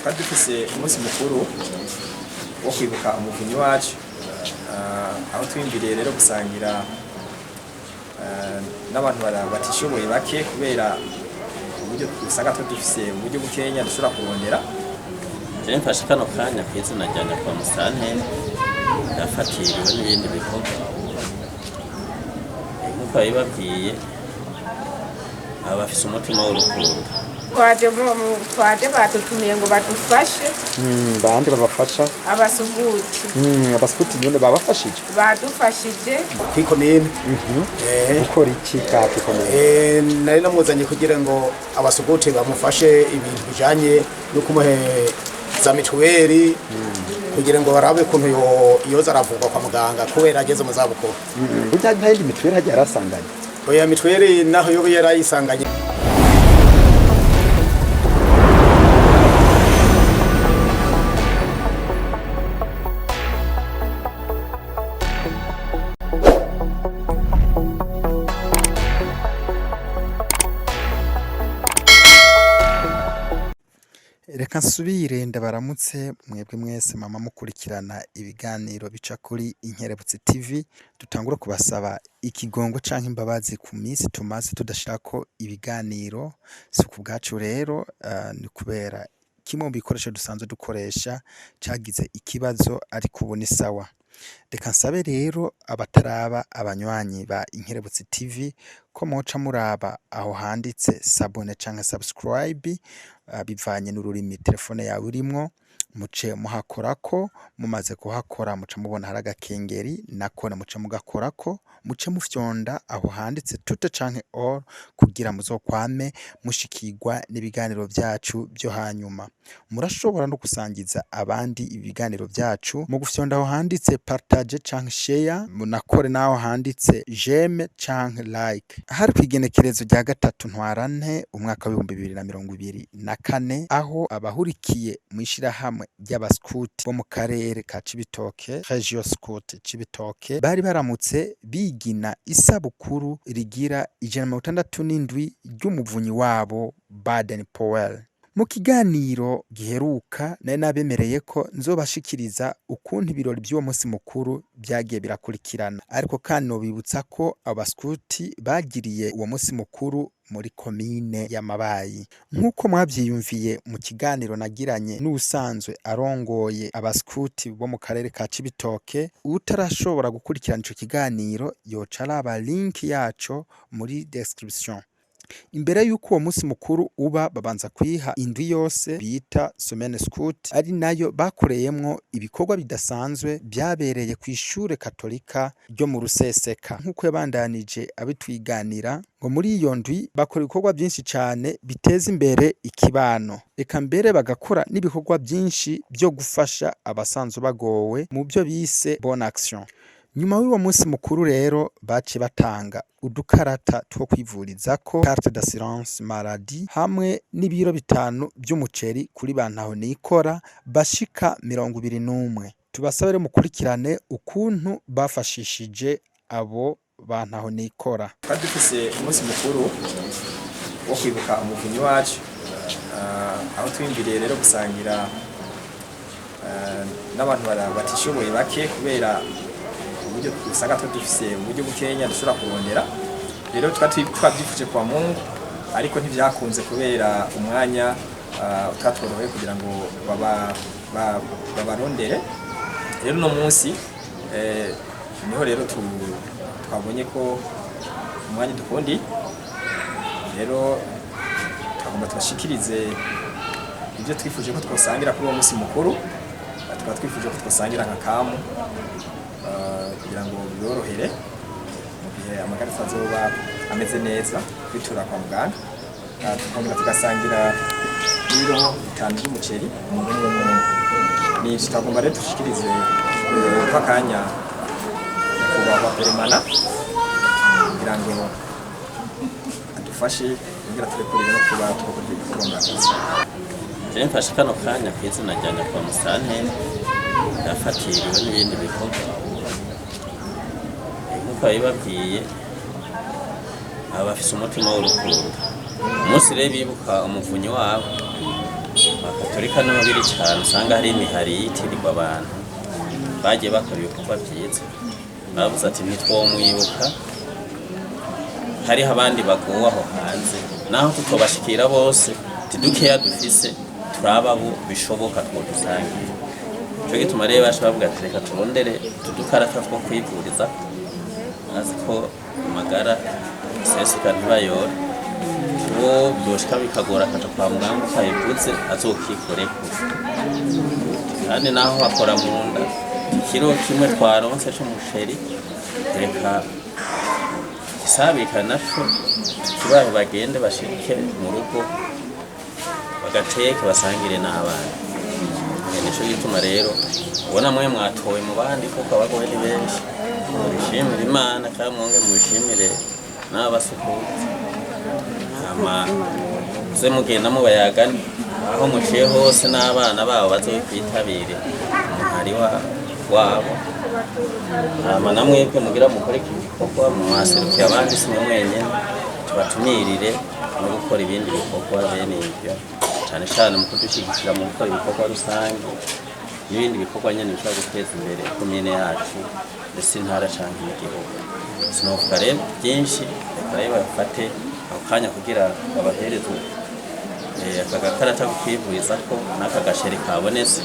Twari dufise umunsi mukuru wo kwibuka umuvunyi wacu, aho twiyumviriye rero gusangira n'abantu batishoboye bake, kubera uburyo usanga tuba dufise uburyo bukenya dushobora kurondera. Jewe mfashe kano kanya kw'izina rya nyakubahwa musitanteri, yafatiriwe n'ibindi bikorwa. Nk'uko yabibabwiye, aba bafise umutima w'urukundo. Twaje twaje badutumiye ngo badufashe. Bande babafasha? Abasuguti. Abasukuti nyene babafashije? Badufashije. Kw'ikomine. Gukora iki ka kw'ikomine? Nari namuzanye kugira ngo abasuguti bamufashe ibintu bijanye no kumuheza mituweli, kugira ngo barabe ukuntu yoza aravurwa kwa muganga kubera ageze mu zabukuru. Burya nta yindi mituweli hagiye yarasanganye? Oya, mituweli naho yoba yarayisanganye. Reka nsubire ndabaramutse mwebwe mwese mama mukurikirana ibiganiro bica kuri Inkerebutsi TV. Dutangure kubasaba ikigongo canke imbabazi ku minsi tumaze tudashirako ibiganiro. Si ku bwacu rero, ni kubera kimwe mu bikoresho dusanzwe dukoresha cagize ikibazo, ariko ubu ni sawa. Reka nsabe rero abataraba abanywanyi ba Inkerebutsi TV ko mwoca muraba aho handitse s'abonner canke subscribe, bivanye n'ururimi telefone yawe irimwo, muce muhakorako. Mumaze kuhakora, muca mubona hari agakengeri, nakone muce mugakorako, muce mufyonda aho handitse toutes canke all kugira muzokwame mushikirwa n'ibiganiro vyacu vyo hanyuma. Murashobora no gusangiza abandi ibiganiro vyacu mu gufyonda aho handitse partage canke share, munakore naho handitse j'aime canke like. Hari kw'igenekerezo rya 3 Ntwarante umwaka w'2024, aho abahurikiye mw'ishirahamwe ry'abaskuti bo mu karere ka Cibitoke, Region Scout Cibitoke, bari baramutse bigina isabukuru rigira 167 ry'umuvunyi wabo Baden Powell. Mu kiganiro giheruka nari nabemereye ko nzobashikiriza ukuntu ibirori vy'uwo musi mukuru vyagiye birakurikirana, ariko kandi nobibutsa ko abaskuti bagiriye uwo musi mukuru muri komine ya Mabayi. Nk'uko mwavyiyumviye mu kiganiro nagiranye n'uwusanzwe arongoye abaskuti bo mu karere ka Cibitoke, uwutarashobora gukurikirana ico kiganiro yoca araba link yaco muri description. Imbere y'uko uwo musi mukuru uba, babanza kwiha indwi yose bita semaine scout, ari nayo bakoreyemwo ibikorwa bidasanzwe vyabereye kw'ishure katolika ryo mu Ruseseka. Nk'uko yabandanije abitwiganira, ngo muri iyo ndwi bakora ibikorwa vyinshi cane biteza imbere ikibano, eka mbere bagakora n'ibikorwa vyinshi vyo gufasha abasanzwe bagowe mu vyo bise bonne action. Nyuma y'uwo musi mukuru rero, baciye batanga udukarata two kwivurizako, carte d'assurance maladie, hamwe n'ibiro 5 vy'umuceri kuri ba ntahonikora bashika 21. Tubasabe rero mukurikirane ukuntu bafashishije abo ba ntahonikora. Twari dufise umunsi mukuru wo kwibuka umuvunyi wacu, aho twiyumviriye rero gusangira n'abantu batishoboye bake, kubera uburyo usanga tuba dufise uburyo bukenya dushobora kurondera. Rero twavyifuje kwa Mungu, ariko ntivyakunze kubera umwanya utatworoheye kugira ngo babarondere. Rero uno munsi niho rero twabonye ko umwanya dukundi, rero twagomba tubashikirize ibyo twifuje ko twosangira kuri uwo munsi mukuru. Tukaba twifuje ko twosangira nka kamu, kugira ngo biborohere mu gihe amagara atazoba ameze neza kwitura kwa muganga. Tukongera tugasangira ibiro 5 by'umuceri umuntu umwe umwe. Ni ivyo twagomba rero dushikirize akanya nyakubahwa permanent kugira ngo adufashe kugira turekurire no kuba twakora ibikorwa murakoze. Jewe mfashe kano kanya kw'izina rya nyakubahwa musitanteri, yafatiriwe n'ibindi bikorwa. Nk'uko yabibabwiye, aba bafise umutima w'urukundo. Umunsi rero bibuka umuvunyi wabo. Gatolika niho biri cane, usanga hari imihari yitirirwa abantu bagiye bakora ibikorwa vyiza. Bavuze ati ntitwomwibuka, hariho abandi bagowe aho hanze, naho tutobashikira bose, tidukeya dufise turaba bo bishoboka twodusangira. Ico gituma rero baca bavuga ati reka turondere utudukarata two kwivuriza, azi ko amagara seseka ntibayora, uwo byoshika bikagora akaja kwa muganga utayivuze azokikoreko. Kandi naho bakora mu nda, ikiro kimwe twaronse c'umuceri reka gisabika naco kibahe, bagende bashike mu rugo bagateke basangire n'abana. Nico gituma rero ubona mwe mwatowe mu bandi, kuko abagowe ni benshi. Mubishimire Imana kandi mwonge mubishimire n'abasukuti. Hama muze mugenda mubayagane aho muciye hose, n'abana babo bazokwitabire umuhari wabo. Hama namwebwe mugira mukore iki gikorwa, mwaserukiye abandi, si mwe mwenyene, tubatumirire no gukora ibindi bikorwa bene ivyo, cane cane mu kudushyigikira mu gukora ibikorwa rusange n'ibindi bikorwa nyene bishobora guteza imbere komine yacu, ndetse intara canke n'igihugu. Sinovuga rero byinshi, reka rero bafate ako kanya kugira babahereze aka gakarata ko kwivurizako n'aka gasheri kabonetse,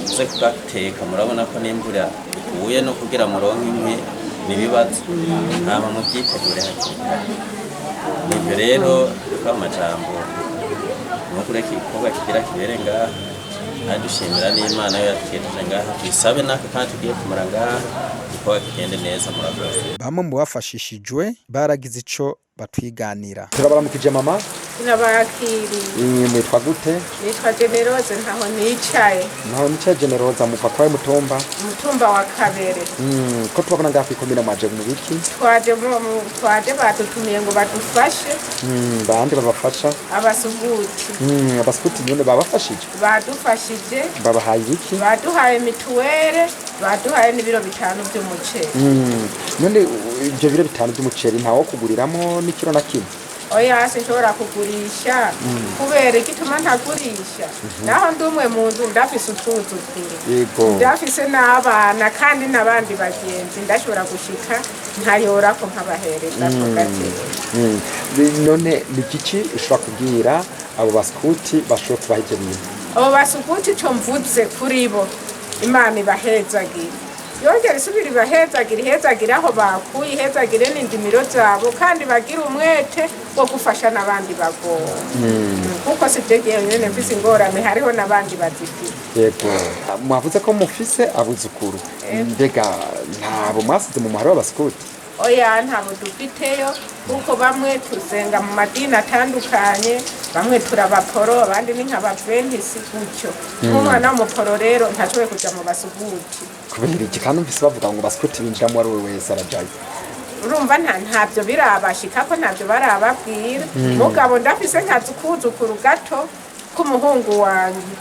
muze kugateka. Murabona ko n'imvura iguye, no kugira muronke inkwi n'ibibazo, hama muvyitegure hakiri kare. Nivyo rero ko amajambo nukureka igikorwa kigira kibere ngaha, kandi dushimira n'Imana yo yatugejeje ngaha, tuyisabe n'aka kandi tugiye kumara ngaha igikorwa kigende neza. Murakoze. Bamwe mu bafashishijwe baragize ico batwiganira. Turabaramukije mama. Turabakiriye. Mwitwa gute? Nitwa Generose ntaho nicaye. Ntaho nicaye Generoza, muva kwa mutumba? Umutumba wa Kabere. Ko tubabona ngaha kw'ikomine, mwaje mu biki? Twaje twaje badutumiye ngo badufashe. Bande babafasha? Abasuguti. Abasukuti nyene babafashije? Badufashije. Babahaye ibiki? Baduhaye mituwere, baduhaye n'ibiro 5 by'umuceri. None ivyo biro 5 by'umuceri ntawo kuguriramo n'ikiro na kimwe? Oya, sinshobora kugurisha, kubera igituma ntagurisha, naho ndi umwe mu nzu, ndafise utwuzukuru, ndafise n'abana kandi n'abandi bagenzi, ndashobora gushika nkayorako nkabahereza ako gakeya. None ni igiki ushobora kubwira abo basikuti bashobora kubaha ivyo bintu? Abo basukuti, ico mvuze kuri bo, Imana ibahezagire, yongera isubira ibahezagire, ihezagire aho bakuye, ihezagire n'indimiro zabo, kandi bagire umwete wo gufasha n'abandi bagowe, kuko si byo nyene mfise ingorane, hariho n'abandi bazifite. Yego, mwavuze ko mufise abuzukuru, mbega ntabo mwasize mu muhari w'abasikuti? Oya, ntabo dufiteyo, kuko bamwe tusenga mu madini atandukanye, bamwe turabaporo, abandi ni nk'abaventisi gutyo. Nk'umwana w'umuporo rero ntashoboye kuja mu basuguti. Kubera iki? Kandi numvise bavuga ngo basikuti binjiramo uwari we wese arajayo. Urumva ntabyo birabashika ko ntabyo barababwira, mugabo ndafise nkazi kuzukuru gato k'umuhungu wanjye,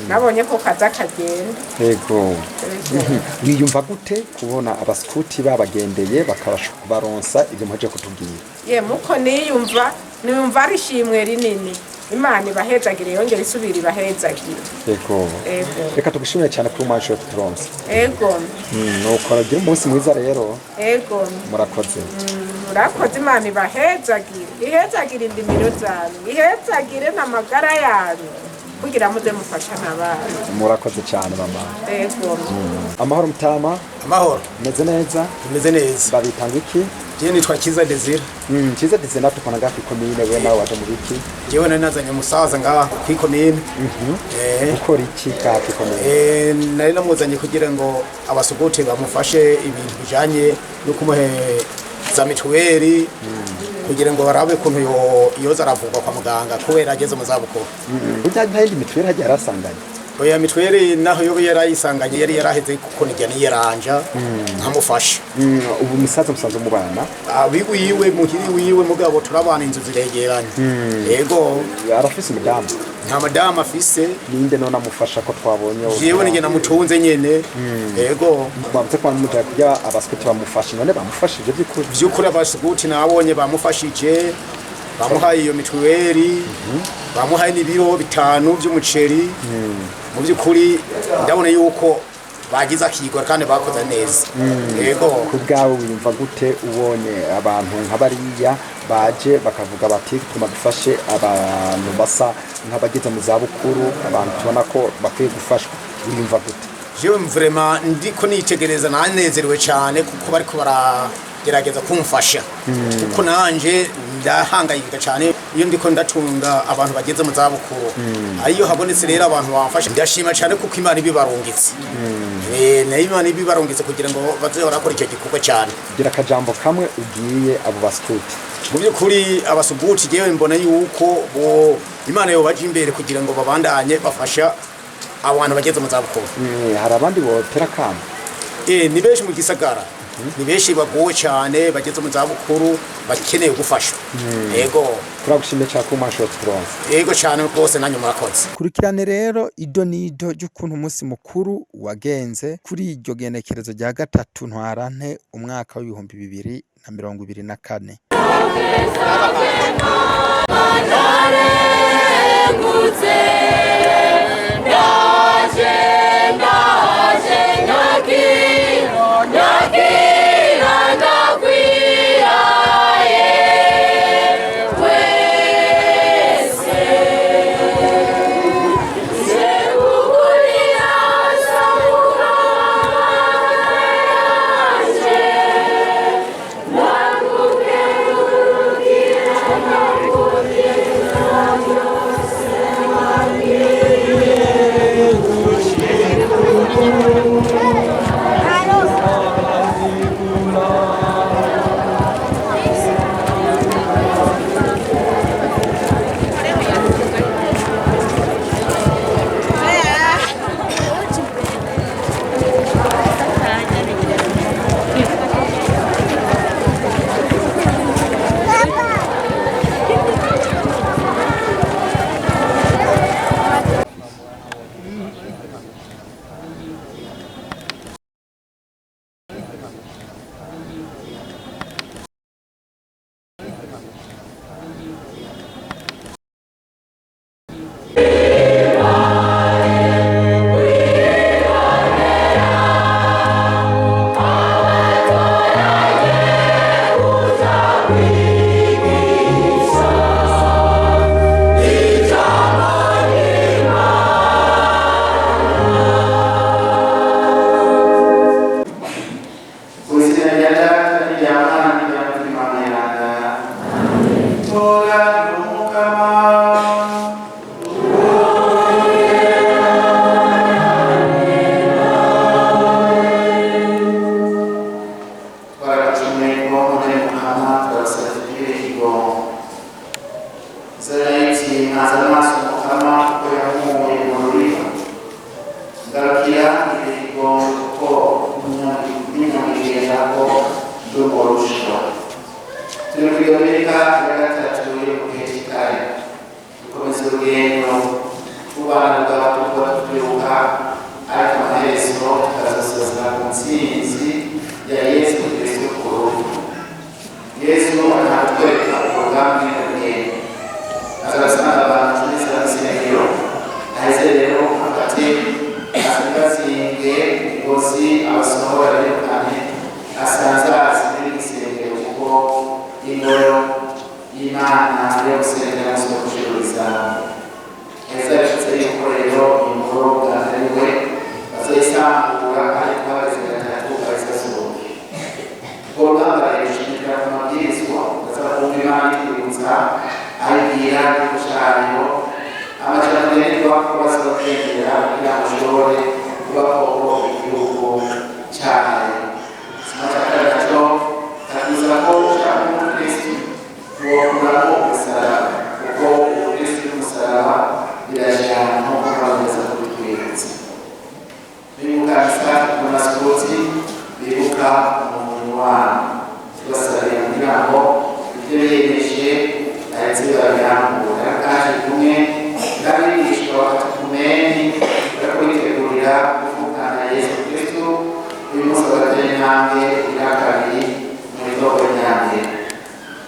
nabonye ko kaza kagenda. Yego. Wiyumva gute kubona abasikuti babagendeye bakabasha kubaronsa ibyo muhejeje kutubwira? Ye, muko niyumva, niyumva ari ishimwe rinini. Imana ibahezagire, yongera isubira ibahezagire. Yego. Ego. Reka tugushimire cyane kuri umwanya turonse. Ego. Nuko uragira umunsi mwiza rero. Ego. Murakoze. Murakoze. Imana ibahezagire, ihezagire indimiro zanyu, ihezagire n'amagara yanyu, kugira muze mufasha n'abana. Murakoze cyane mama. Ego. Amahoro mutama. Amahoro. Meze neza? Tumeze neza. Babitanga iki? Jewe nitwa Kiza Desire. Kiza Desire, natwe tukona ngaha kw'ikomine, we nawe waje mu biki? Jewe nari nazanye umusaza ngaha kw'ikomine. Gukora iki ngaha kw'ikomine? Nari namuzanye kugira ngo abasuguti bamufashe ibintu bijanye no kumuhe za mituweli, kugira ngo barabe ukuntu yoza aravurwa kwa muganga, kubera ageze mu zabukuru. Burya nta yindi mituweli hagiye yarasanganye? Oya, mituweli naho yoba yarayisanganye yari yaraheze, kuko nijya niyeranja nkamufasha. Ubu musaza musanzwe mubana? Abiwiwe muhiri wiwe, mugabo turabana, inzu ziregeranye. Yego. Arafise umudamu? Nta madamu afise. Ninde none amufasha ko twabonye? Jewe ninjye namutunze nyene. Yego. Bavuze ko bamujanye kugira abasikuti bamufashe, none bamufashije by'ukuri? Vy'ukuri abasuguti nabonye bamufashije, Bamuhaye iyo mituweli, bamuhaye n'ibiro 5 by'umuceri. Mu by'ukuri ndabona yuko bagize akigwa kandi bakoze neza. Yego. Ku bwawe wiyumva gute ubonye abantu nka bariya baje bakavuga bati tuma dufashe abantu basa nk'abageze mu zabukuru, abantu tubona ko bakwiye gufashwa, wiyumva gute? Jewe vraiment ndiko nitegereza nanezerewe cyane kuko bariko baragerageza kumfasha, kuko nanje ndahangayika cyane iyo ndiko ndatunga abantu bageze mu zabukuru. Ariyo habonetse rero abantu bamfasha, ndashima cyane kuko Imana ibibarungitse. Nayo Imana ibibarungitse kugira ngo baze barakora icyo gikorwa cyane. Gira akajambo kamwe ubwiye abo basikuti. Mu by'ukuri abasuguti jewe mbona yuko bo Imana yobaje imbere kugira ngo babandanye bafasha abantu bageze mu zabukuru. Hari abandi botera kamo? Ni benshi mu gisagara, ni benshi bagowe cyane bageze mu zabukuru bakeneye gufashwa. Yego. Turagushimiye cyane ko mwashoboye kuturonsa. Yego cyane rwose, nanyu murakoze. Kurikirane rero ido n'ido ry'ukuntu umunsi mukuru wagenze kuri iryo genekerezo rya 3 Ntwarante umwaka w'2024.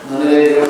None rero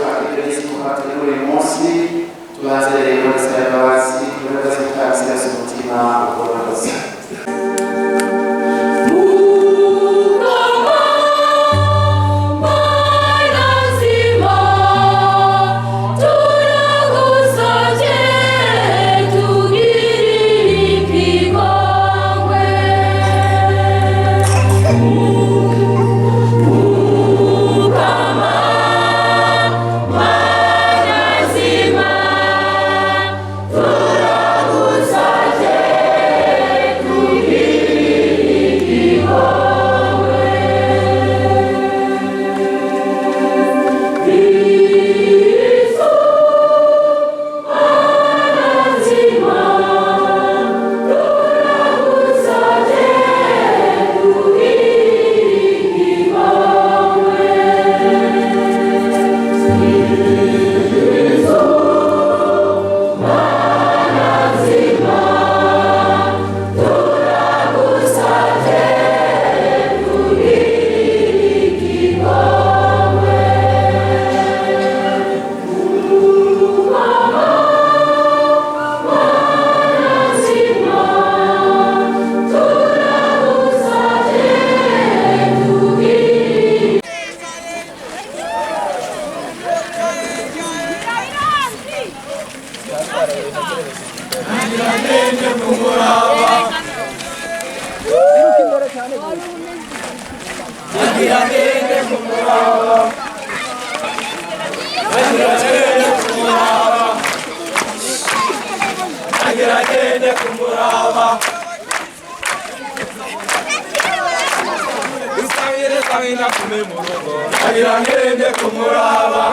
Agira ngende kumuraba,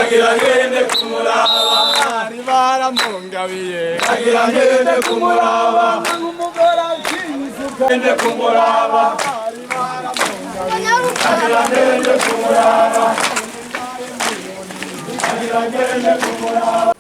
agira ngende kumuraba, baramungabiye, agira ngende kumuraba, ngende kumuraba, agira ngende kumuraba, agira ngende kumuraba.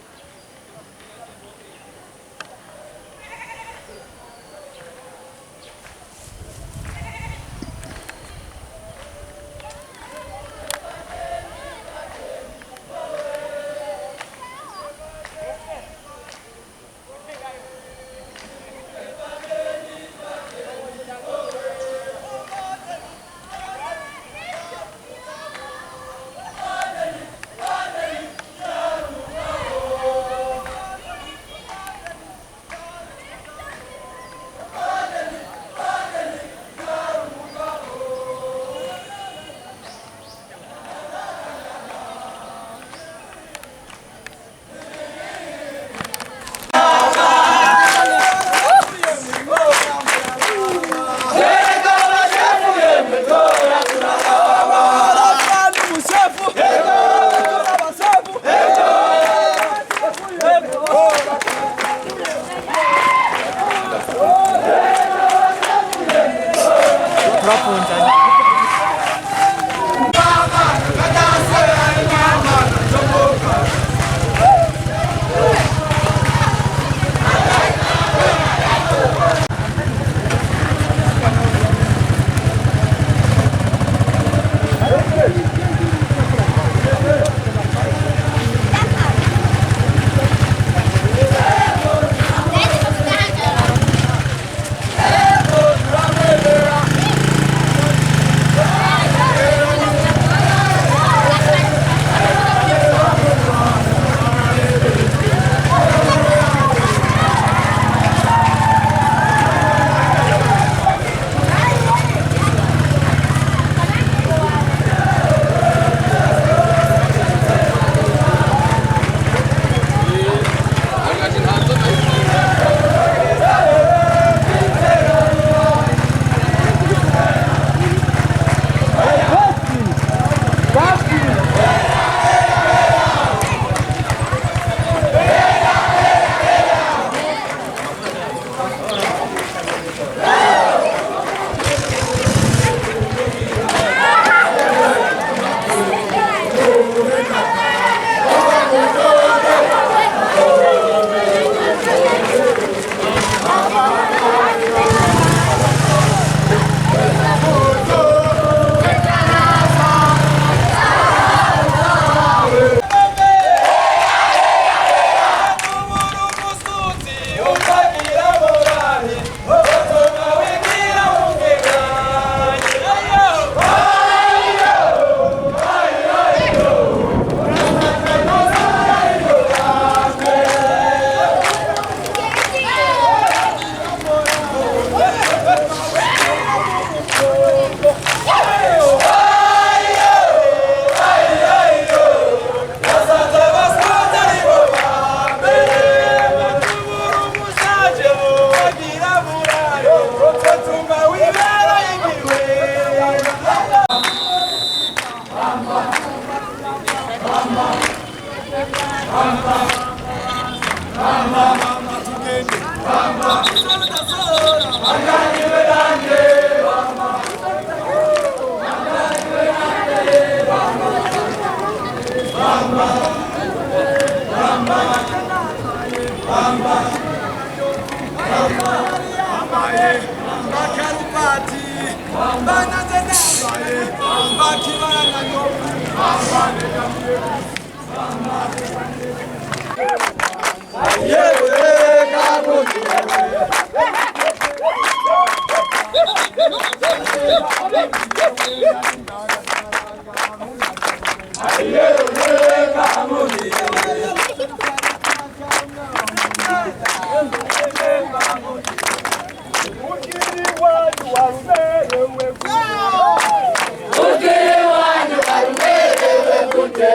Ugiri wanyu waruberewe gute?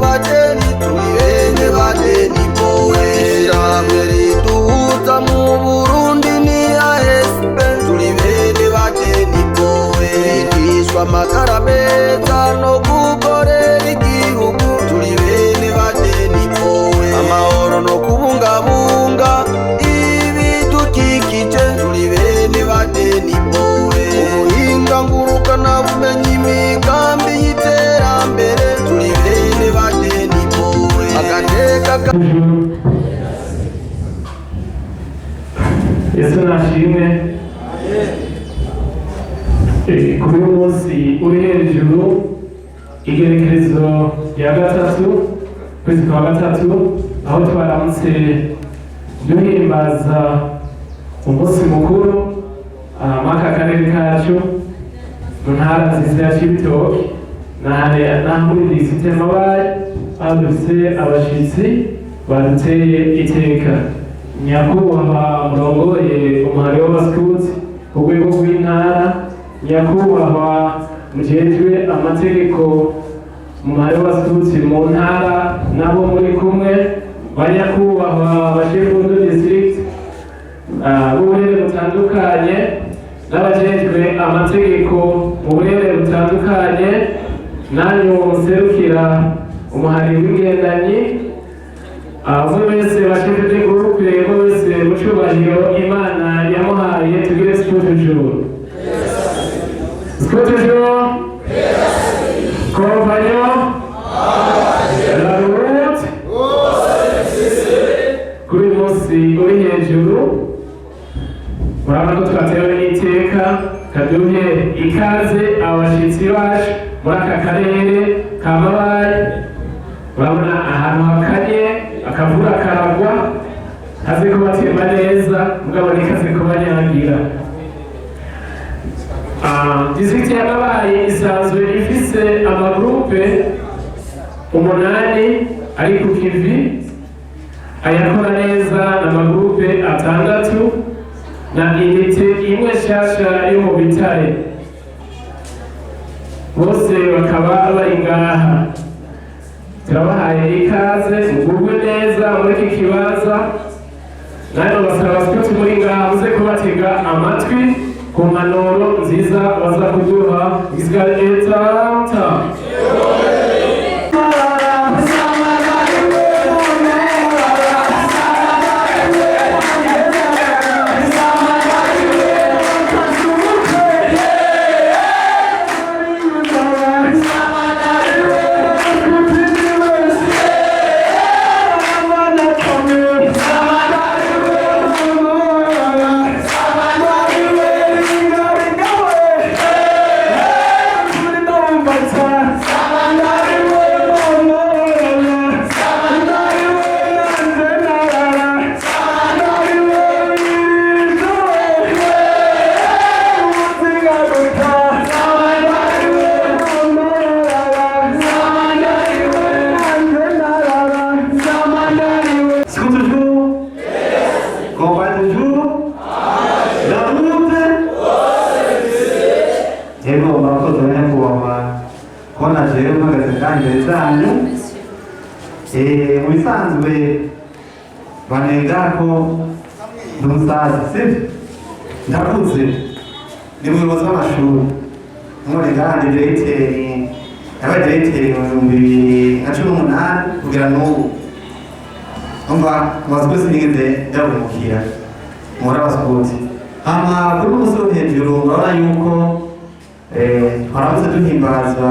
Bageni turi bene bageni bowe, ishirahamwe riduhuza mu Burundi ni ASP. Turi bene bageni bowe, twigishwa amagara meza no gukorera igihugu. Turi bene bageni bowe, amahoro no kubungabunga ibidukikije. Turi bene bageni bowe, ubuhinga ngurukana bumenyi, imigambi y'iterambere. Turi bene bageni bowe, agateka ka Yesu nashimwe. Kuri uyu munsi uri hejuru, igerekerezo rya 3, ukwezi kwa 3, aho twaramutse duhimbaza umunsi mukuru muri aka karere kacu, mu ntara nziza ya Cibitoke, n'aha muri district Mabayi, aho dufise abashitsi baduteye iteka. Nyakubahwa murongoye umuhari w'abaskuti ku rwego rw'intara, nyakubahwa mujejwe amategeko mu muhari w'abaskuti mu ntara nabo muri kumwe, banyakubahwa bashefu du district b'uburere butandukanye n'abajejwe amategeko mu burere butandukanye, nanyu muserukira umuhari w'ingendanyi, umwe wese, bashefu de groupe, umwe wese mu cyubahiro Imana yamuhaye, tugire scout toujours, scout toujours, compagnon la route. Kuri uyu munsi uri hejuru, murabona ko twatewe n'iteka, kaduhe ikaze abashitsi bacu muri aka karere ka Mabayi. Urabona ahantu hakanye, akavura karagwa, haze kubatemba neza, mugabo ntikaze kubanyagira. District ya Mabayi isanzwe ifise amagroupe 8 ari ku kivi. Ayakora neza ni amagroupe 6 na unité imwe nshasha yo mu bitare, bose bakaba bari ngaha. Turabahaye ikaze, mugubwe neza muri iki kibanza. Nawe basaba basikuti muri ngaha muze kubatega amatwi ku mpanuro nziza baza kuduha. Etanta. Scout toujours. Campagne toujours. La route. Yego, murakoze nyakubahwa kubona jewe mpagaze ngaha imbere zanyu. Mu bisanzwe banenga ko ndi umusaza, sibyo? Ndakuze, ni umuyobozi w'amashuri none ngaha ndi diregiteri, nabaye diregiteri mu 2018 kugera n'ubu. Umva, amazu sinigeze ndabumukira muri abasikuti. Hama kuri uno musozi hejuru, murabona yuko twaramutse duhimbaza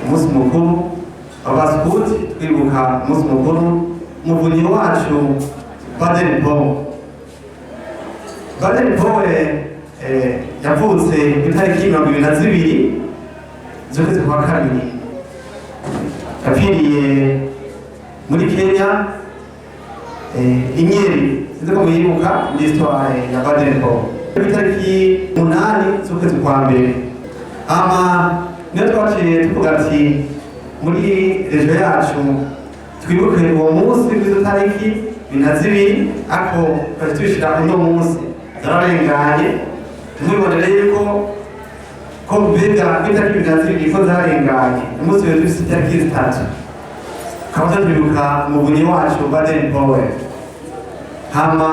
umunsi mukuru abasikuti, twibuka umunsi mukuru muvunyi wacu Baden Powell. Baden Powell yavutse ku itariki 22 z'ukwezi kwa 2, yapfiriye muri Kenya, inyeri. Sinzi ko muyibuka l'histoire ya Baden Powell. Ku itariki 8 z'ukwezi kwa 1, hama niyo twaciye tuvuga ati Muri région yacu twibuke uwo munsi w'izo tariki 22, ariko twari tubishira uno munsi zararenganye. Ntibibonere yuko ko mbega kw'itariki 22 ko zarenganye, umunsi wari dufise itariki 3, tukaba twibuka umuvunyi wacu Baden Powell. Hama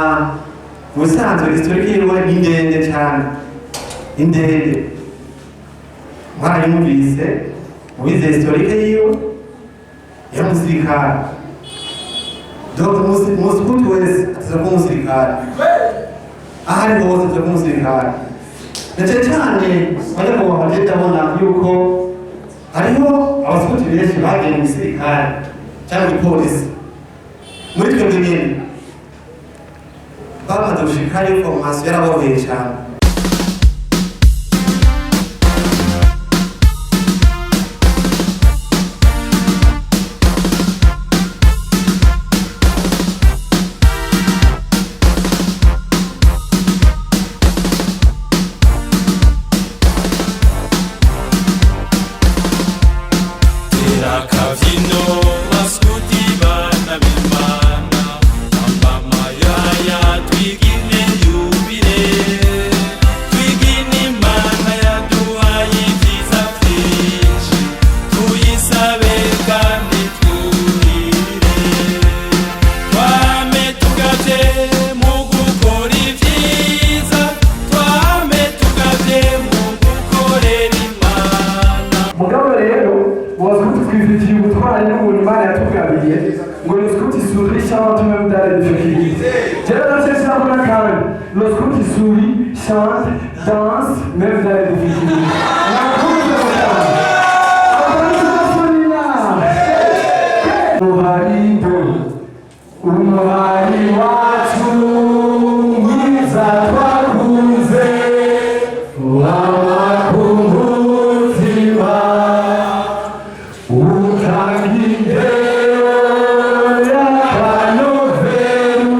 mu bisanzwe historique yiwe ni ndende cyane, ni ndende, mwarayumvise mubize historique yiwe. Yari umusirikare, donc umusikuti wese ateza kuba umusirikare, aho ari hose ateza kuba umusirikare. Na cyane cyane banyakubahwa, je ndabona yuko hariho abasikuti benshi bagiye mu gisirikare cyangwa mu polisi muri twebwe nyene, bamaze gushikayo formation yaraboroheye cyane. Akabyino baskuti bana b'Imana, amayaya twigine yubile, twigine Imana yaduhaye ibyiza byinshi, tuyisabe kandi twurire, twame tugavye mu gukora ibyiza, twame tugavye mu gukorera Imana. Mugabo rero mu baskuti twifitiye ubutwari n'ubuntu Imana yatugabiye, ngo le scout sourit, chante même dans les difficultés. Jewe navyo sinabona kandi le scout sourit, chante, danse même dans les difficultés. Mwakoze mugabo. Abazafunira. Umuhari, umuhari wacu mwiza twakunze, wamakumbutima utanga indero y'akanoveru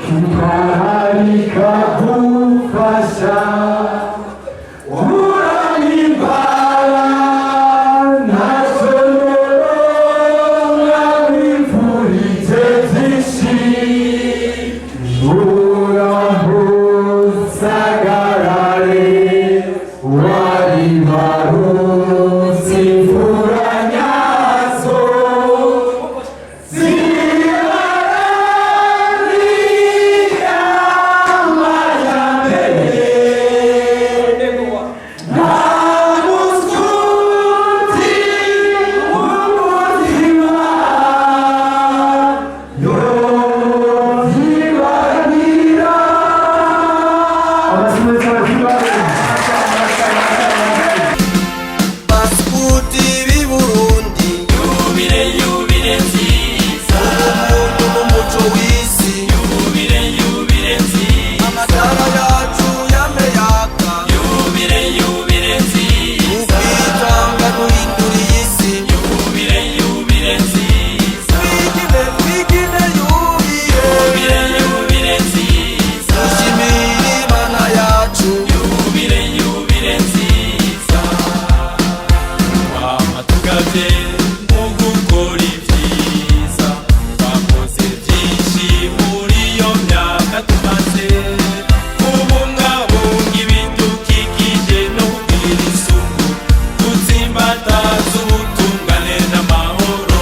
kitwararika gufasha uranimbara ntacyo mwabifurije byinshi, urahusagarare wari barutse imfura nyazo ziharanira amajyambere. Nta muskuti w'umutima yozibagira. Baskuti b'i Burundi, Yubile, yubile nziza, ubumuntu n'umuco w'isi, yubile, yubile nziza, amatara yacu yame yaka, yubile, yubile nziza, ukwitanga duhindura iyi si, yubile, yubile nziza, twigine twigine yubile, yubile, yubile nziza, dushimire Imana yacu, yubile, yubile nziza, twama tugavye mu gukora ibyiza, twakoze byinshi muri iyo myaka tumaze kubungabunga ibidukikije no kugira isuku, gutsimbataza ubutungane n'amahoro,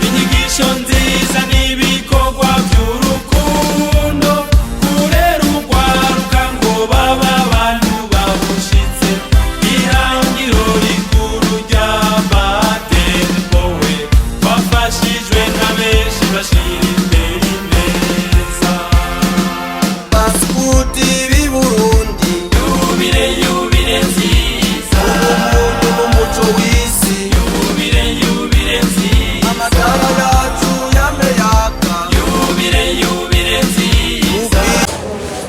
inyigisho nziza n'ibikorwa by'urukundo, kurera urwaruka ngo babe abantu babushitse, ihangiro rikuru rya Baden-Powell, bafashijwe na benshi bashira imbere ineza. Baskuti b'i Burundi, Yubile, yubile nziza, ubumuntu n'umuco w'isi, yubile, yubile nziza, amatara yacu yame yaka, yubile, yubile nziza.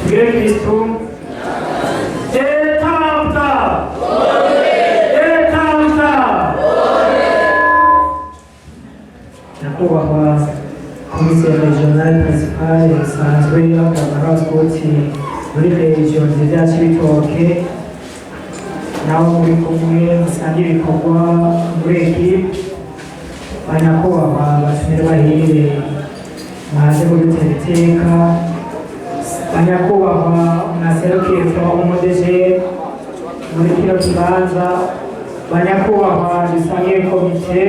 Kristu Etauta Etauta. Nyakubahwa Commissaire Régional Principal basanzwe bakaba n'abaskuti muri région nziza ya Cibitoke. Nabo muri kumwe musangira ibikorwa muri ekipe, banyakubahwa batumire bahire mwaje kudutera iteka, banyakubahwa mwaserukiye Forum des Jeunes muri kino kibanza, banyakubahwa dusangiye komite,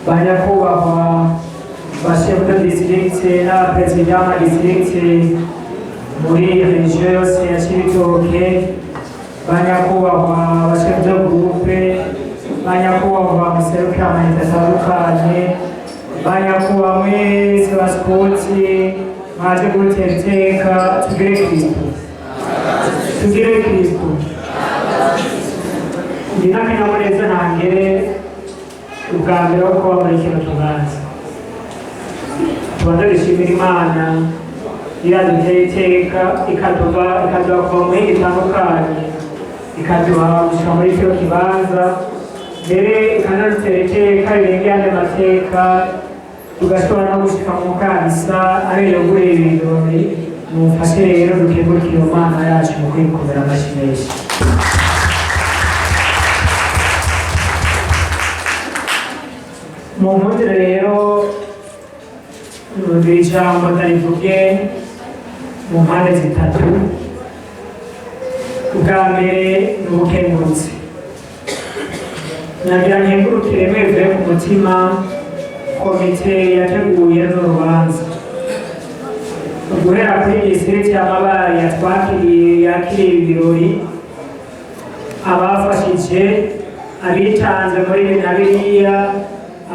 banyakubahwa ba chef de district n'abaperezida b'amadistrict muri région yose ya Cibitoke, banyakubahwa ba chef de groupe, banyakubahwa muserukira amayinite atandukanye, banyakubahwa mwese basikuti mwaje gutera iteka, tugire Kristo, tugire Kristo. Ndi n'akanyamuneza ntangere ubwa mbere wo kuba muri kino kibanza. Tubanze dushimira Imana iraduteye iteka, ikaduha kuva mu mihingo itandukanye, ikaduha gushika muri kino kibanza, mbere ikanadutera iteka rirengeye andi mateka, tugashobora no gushika mu kanisa ariyo yuguriye ibirori. Mumfashe rero dukengurukire Imana yacu mu kwikomera amashyi menshi. Mu nkundire rero iri jambo ndarivuge mu mpande zitatu. Ubwa mbere ni ubukengurutsi. Nagira nkengurukire mwevuye ku mutima komite yateguye runo rubanza, guhera kuri district ya Mabayi yatwakiriye, yakiriye ibirori, abafashije, abitanze muri ibi na biriya,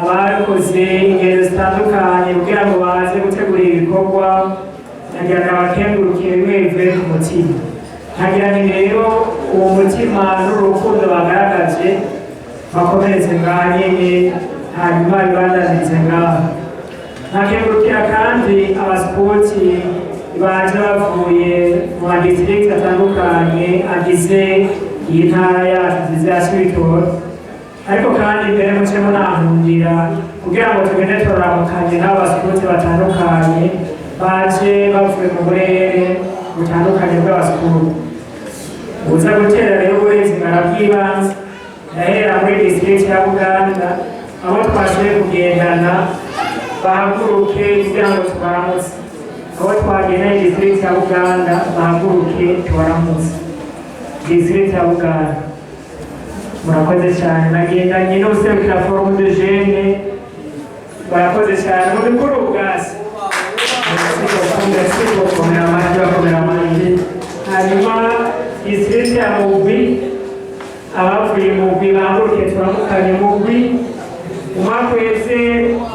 abakoze ingendo zitandukanye kugira ngo baze gutegura ibikorwa. Nagira ngo abakengurukire bimwe bivuye ku mutima. Nkagira nti rero uwo mutima n'urukundo bagaragaje bakomeretse ngaha nyene, hanyuma bibandanirize ngaha. Nkakengurukira kandi abasipoti baje bavuye mu madistrict atandukanye agize iyi ntara yacu nziza ya Cibitoke, ariko kandi mbere mucemo nankundira kugira ngo tugende turaramukanye n'abasikuti batandukanye baje bavuye mu burere butandukanye bw'abasikuti. Uza gutera rero uburezi bw'ibanze, ndahera muri district ya Buganda, aho twashoboye kugendana bahaguruke kugira ngo tubaramutse. Aho twagendanye district ya Buganda bahaguruke tubaramutse. District ya Buganda murakoze cyane. Nagendanye n'userukira Forum des Jeunes, barakoze cyane mu bikuru ubwasi. Bakomera amashyi, bakomera amashyi. Hanyuma district ya Mugwi, abavuye Mugwi bahaguruke turamukanye. Mugwi umwaka wese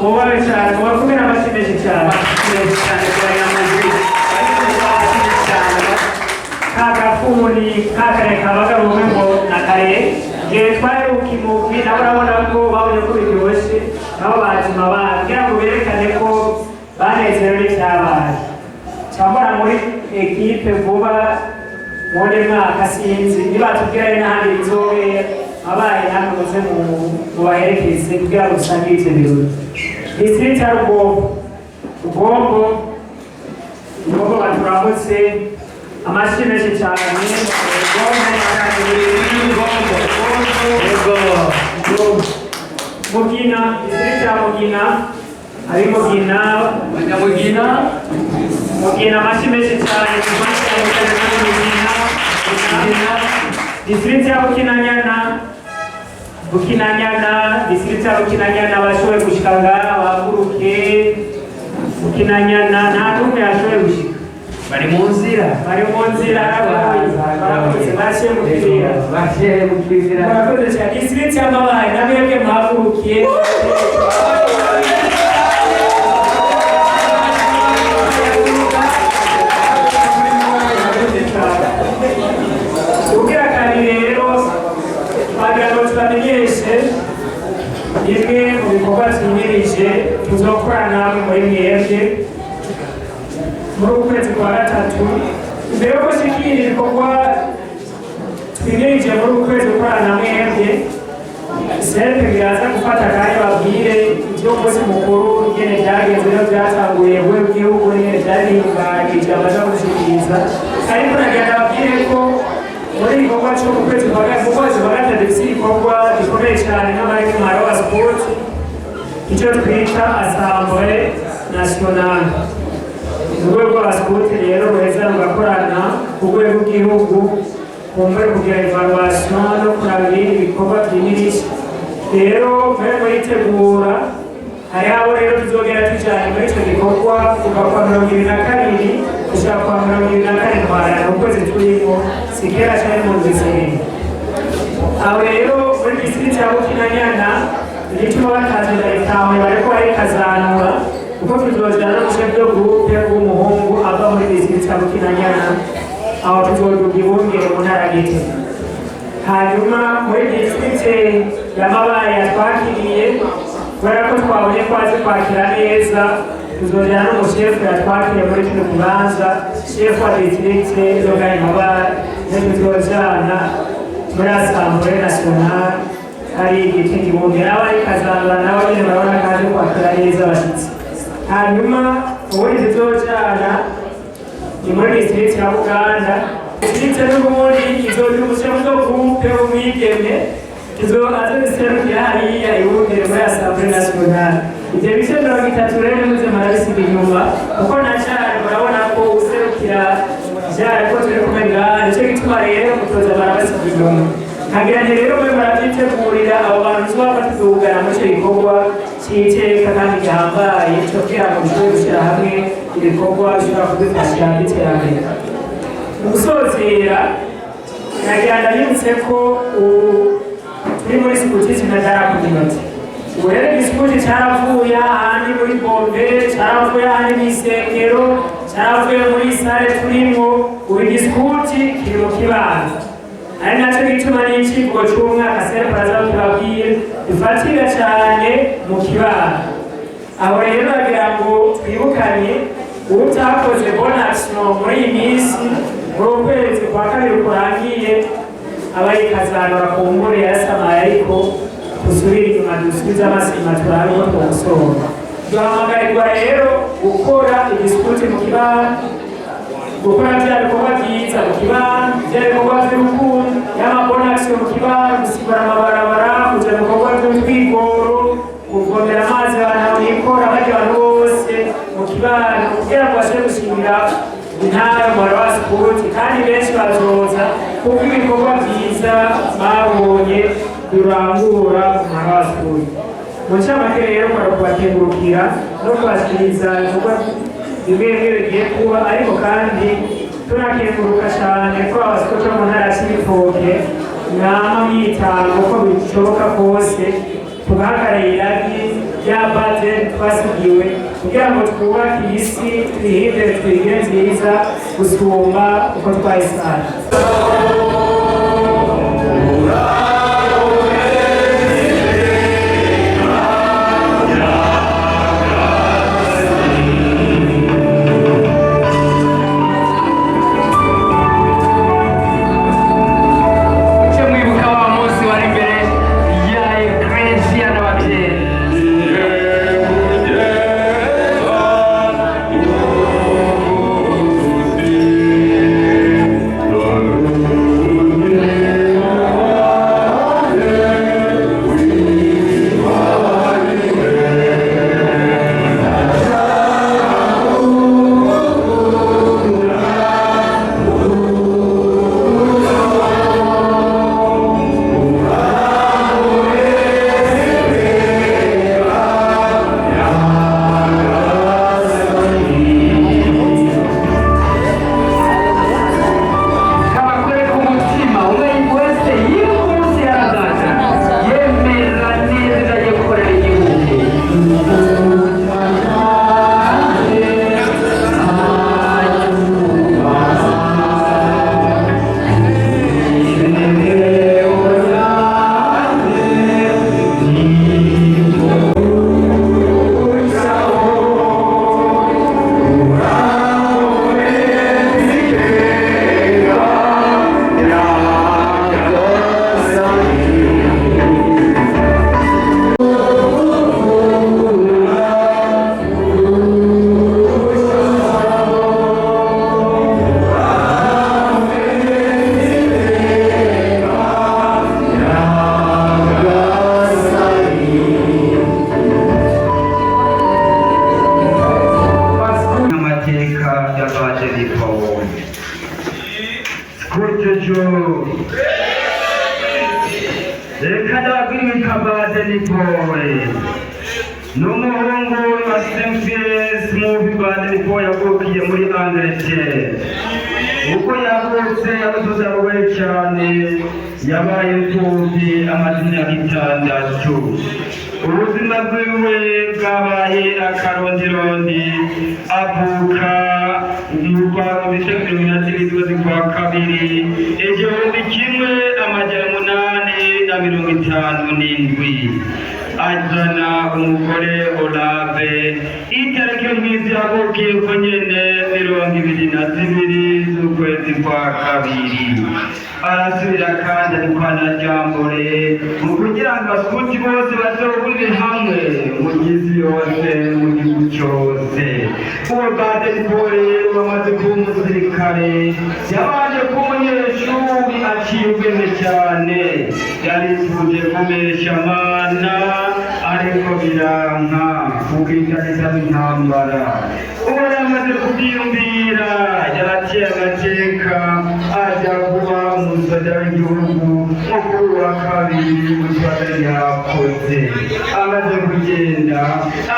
mubabe cyane, mubakomere amashyi menshi cyane. Kagafuni kakare kabaga bumwe ngo na kare igihe twaheruka imugwi, nabo urabona ko babonye ko biryoshye, nabo bazima bana kugira ngo berekane ko banezerewe n'icyabaye. Cyambara muri ekipe vuba muri mwaka, sinzi nibatubwira ari n'ahandi bizobera, abaye namwe muze mubaherekeze kugira ngo dusange ivyo birori. District ya Rugombo, Rugombo, Rugombo baturamutse amashyi menshi cyane. Mugina, district ya Mugina, ari Mugina, Mugina, Mugina, amashyi menshi cyane. Mugina, district ya Bukinanyana, Bukinanyana, district ya Bukinanyana bashoboye gushika ngaha bahaguruke. Bukinanyana nta n'umwe yashoboye gushika, bari mu nzira, bari mu nzira, barakoze, bashiye mu kibira, bashiye mu kibira, murakoze cyane. District ya Mabayi na mwebwe muhagurukiye. Kugira kabiri rero twagira ngo tubamenyeshe bimwe mu bikorwa twimirije tuzokora namwe muri mwebwe muri uku kwezi kwa gatatu. Mbere yo gushikira ibikorwa twimirije muri uku kwezi gukorana na mwebwe, sepe biraza gufata akanya babwire iby'umunsi mukuru ingene byagenze no byatanguye we bw'igihugu n'ingene byarihimbagije amaze gushikiriza. Ariko nagira babwire ko Muri igikorwa cyo mu kwezi kwa mu kwezi kwa gatatu dufite igikorwa gikomeye cyane nk'abari mu wa sport, icyo twita assemblée nationale. Urwego rwa sport rero ruheza rugakorana ku rwego rw'igihugu kumve kugira evaluation no kuraba ibindi bikorwa byimirije. Rero mwe muritegura, hariho abo rero tuzogera tujanye muri ico gikorwa kuva kwa 22 gushika kwa 24 Ntwarante, ukwezi turimo si kera cane, mu ndwi zibiri. Aho rero muri district ya Bukinanyana, igituma batazira itawe bariko barikazanura, kuko tuzojana n'umu chef de groupe w'umuhungu ava muri district ya Bukinanyana, aho tuzoduga ibungere mu ntara ya Gitega. Hanyuma muri district ya Mabayi yatwakiriye, kubera ko twabonye ko azi kwakira neza, tuzojana n'umushefu yatwakiriye muri kino kibanza, chef wa district yo Mabayi, niyo tuzojana muri assemblée nationale hari igiti gihumbi. Nawe arikazanura, nawe nyine murabona ko aje kwakira neza abashyitsi. Hanyuma ubundi tuzojana ni muri district ya Buganda. District n'ubundi izogira umu chef de groupe w'umwigeme azobiserukira hariya iwungere muri assemblée nationale. Ivyo bice 30 rero nimuze murabisiga inyuma, kuko na cane murabona ko userukira vyari ko turi kumwe ngaha. Nico gituma rero mutoza barabasiga inyuma. Nkagira nti rero mwe muravyitegurira abo bantu tuzoba tudugana muri ico gikorwa c'iteka kandi gihambaye co kugira ngo dushobore gushira hamwe ibikorwa bishobora kudufasha iterambere. Mu gusozera, nagira ndabibutse ko ubu turi muri scoutisme de la communauté. Ubu rero igisikuti caravuye ahandi muri bombe, caravuye ahandi mw'isengero, caravuye muri salle turimwo. Ubu igisikuti kiri mu kibano, ari naco gituma n'icivugo c'umwaka Serparaza kibabwira dufatira cane mu kibano. Aho rero bagira ngo twibukanye utakoze bonne action muri iyi minsi, muri ukwezi kwa kabiri kurangiye, aba yikazanura ku ngure yasamaye, ariko dusubire inyuma, dusubize amaso inyuma, turabe ko twosora. Duhamagarirwa rero gukora igisikuti mu kibano, gukora bya bikorwa byiza mu kibano, bya bikorwa by'urukundo, y'ama bonne action mu kibano, gusigura amabarabara, kuja mu bikorwa by'utwigoro, kuvomera amazi abantu bikora bajya abantu bose mu kibano, kugira ngo bashobore gushimira intara umubare wa sikuti. Kandi benshi bazoza kuko ibikorwa byiza babonye birangura umubare wa sikuti. Mu ncamake rero, kwari kubakengurukira no kubashikiriza ibikorwa bimwe bimwe bigiye kuba, ariko kandi tunakenguruka cyane ko abasikuti bo mu ntara ya Cibitoke mwama mwitanga uko bishoboka kose tugahagarara iragi rya bade twasigiwe kugira ngo twubake iyi si, twihindure, twigire nziza gusumba uko twayisanze. Cyo mwibuka wa munsi wari imbere ya Eklezia n'ababyeyi. Lord. Scout toujours. Reka ndababwire ikabade ni Paul n'umuhungu wa Saint Smooth. Baden Paul yavukiye muri Angleterre. Uko yavutse yarutuzaruwe cyane, yabaye imfubyi amaze imyaka 6. Ubuzima bwiwe bwabaye akarondirondi. Avuka mu Rwanda bice 12 z'ukwezi kwa kabiri 1857, azana umugore Olave itariki nk'izi yavukiye ko nyene, 22 z'ukwezi kwa kabiri. Arasubira kandi ariko na jamboree mu kugira ngo abasukuti bose bazohurire hamwe mu gisi yose, mu gihugu cyose. Uwo Baden Paul rero bamaze kuba umusirikare, yabanje kuba umunyeshuri aciye ubwenge cyane. Yarifuje kumesha amana ariko biranka kuko itariki intambara. Uwo yamaze kubyiyumvira, yaraciye agateka ajya kuba umusoda w'igihugu mukuru wa kabiri. Umusoda yakoze amaze kugenda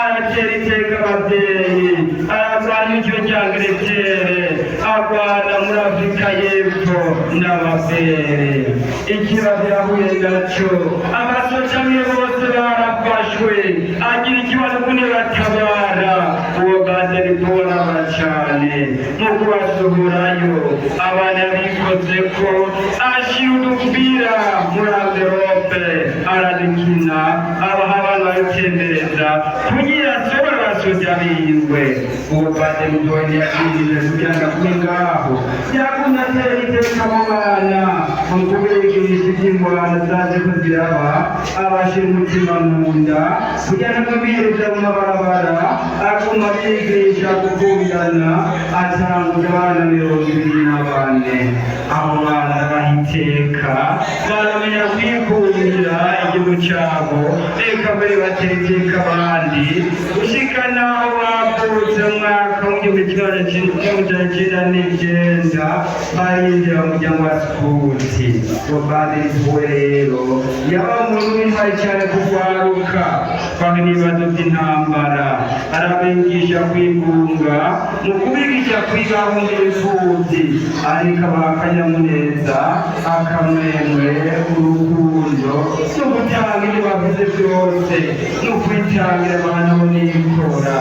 aratera iteka ababyeyi, ararwanya icyo cya Angleterre, arwana muri Afurika y'Epfo n'ababere. Ikibazo yahuye nacyo, abasoja be bose barafashwe, agira ikibazo kune batabara. Uwo Baden Paul aba cyane mu kubasohorayo abana bikoze ko ashyira udupira muri enveloppe, aradukina, abaha abantu babitembereza kugira asohore abasoja biwe. Uwo Baden Paul yakwiriye kugira ngo agume ngaho, yagumye atera iteka mu bana mu kubigisha iby'ingwano zaje ko ziraba, abashyira umutima mu nda kugira ngo biruta mu mabarabara, aguma abigisha gukundana. Atanguza abana 24. Abo bana arabaha iteka, baramenya kwikundira igihugu cyabo, reka mbere batera iteka abandi gushika n'aho bavutse mu mwaka w'1999, barinjira mu muryango wa sikuti. Uwo Baden Paul rero yaba umuntu w'intwari cyane kugwaruka kwanga n'ibibazo by'intambara, arabigisha kwigunga mu kubigisha kwibahunga imfubyi, ariko abaha akanyamuneza, akamwemwe, urukundo no gutanga ibyo bavuze byose no kwitangira abantu nikora.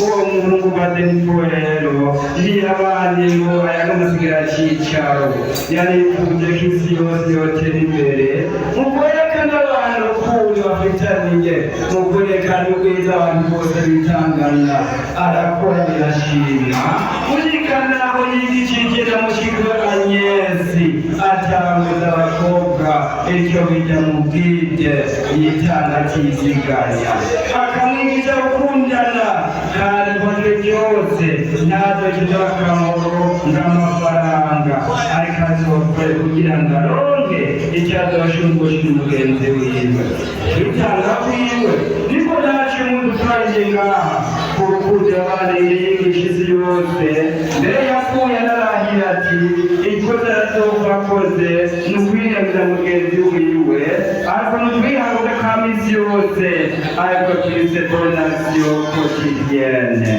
Uwo muhungu Baden Paul rero ntiyabanye ngo ayagamusigira cyicaro, yarifuje ko isi yose yotera imbere mu kwerekana abantu urukundo bafitaniye, mu kwerekana ubwiza abantu bose bitangana. Arakora birashimwa gushikana aho yigishije mushiki we Anyesi, atanguza abakobwa icyo bijya mu bwite, yitanga atiziganya, akamwigisha gukundana kandi koze byose ntazokije akamaro ng'amafaranga, ariko azokore kugira ngo aronke icyo azoshumbusha umugenzi wiwe. Kwitanga kwiwe niko nacu umuntu twagiye ngaha ku rukundo abana yigisha isi yose. Mbere yapfuye ararahira ati ikosa arazoba akoze ni ukwirenza mugenzi wiwe, ariko ni ukwihanguka ka minsi yose, ariko twise bonne action quotidienne.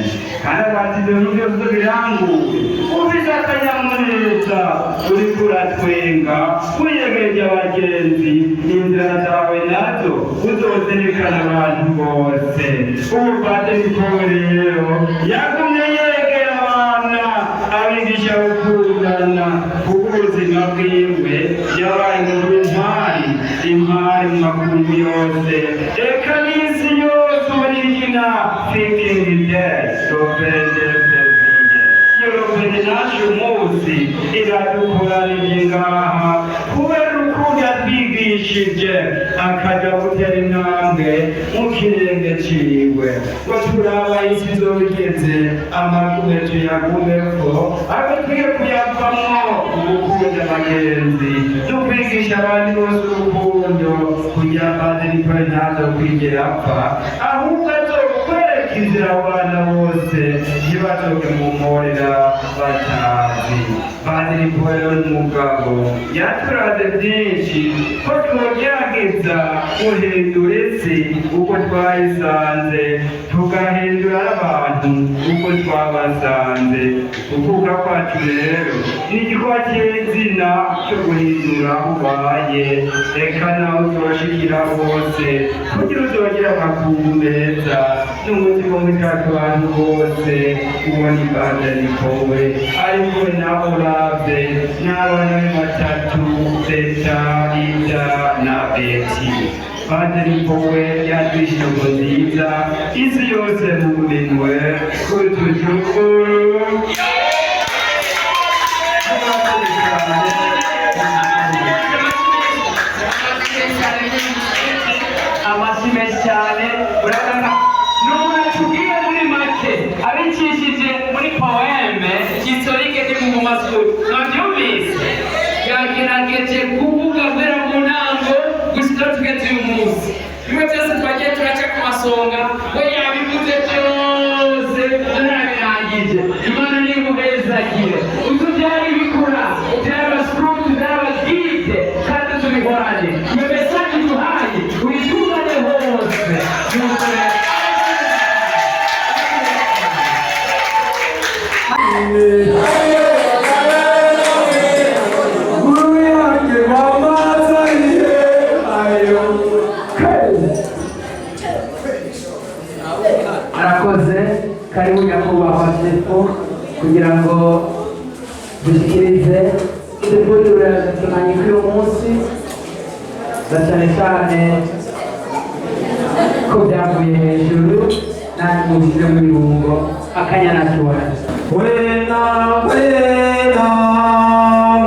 Kandi ati ibyo byose biranguye ufise akanyamuneza, uriko uratwenga, wiyegereje abagenzi, inzira zawe nazo uzozirikana abantu bose. Ubu Baden Paul rero yagumye yegera abana, abigisha gukundana, kuko ubuzima bwiwe yabaye umuntu w'intwari, intwari mu makungu yose, eka n'isi yose uburigina thinking death 22 février. Iyo le 22 nacu umunsi iradukoranije ngaha kubera urukundo yatwigishije, akajya gutera intambwe mu kirenge ciwe ngo turaba isi izobigeze amagume tuyagumeko, ariko twige kuyavamwo ugukunda abagenzi no kwigisha abandi bose urukundo, kugira Baden Paul ntazo kwigera apfa, ahubwo azokwereka inzira abo bana bose ntibazoge mu mporera batazi. Padiri Paul n'umugabo yaturaze byinshi ko twogerageza guhindura isi uko twayisanze, tugahindura abantu uko twabasanze. Ukuvuka kwacu rero ni igikorwa cy'izina cyo guhindura aho ubaye, reka nawe uzoshikira hose kugira uzogira amakungu meza n'umutima w'itaka abantu bose. Ubona ibandani kowe ariko nawe urave n'abana be batatu, Beta, Ida na Beti. Padiri Powe yaduha ingo nziza, isi yose mu minwe kutujukuru. Amashyi menshi cyane. Urabona n'umuntu atubwiye muri make abicishije muri poème historique ni mu masuru. Mwabyumvise, yagerageje kuvuga guhera mu ntango gushika tugeze uyu munsi, bimwe byose twagiye turaca ku masonga, we yabivuze byose ntarabirangije. Imana nimuhezagire. Utu byari bikora, byari abasukuti, byari abagide, kandi tubihorane. Iyo message duhaye uyituzane hose. Nuko rero Arakoze. Karibu nyakubahwa Sefu kugira ngo dushyikirize dutegurira tumanyi k'uyu munsi, na cyane cyane ko byavuye hejuru, nanjye mubishyire mu birungo akanyana kiwanjye. Wena, wena,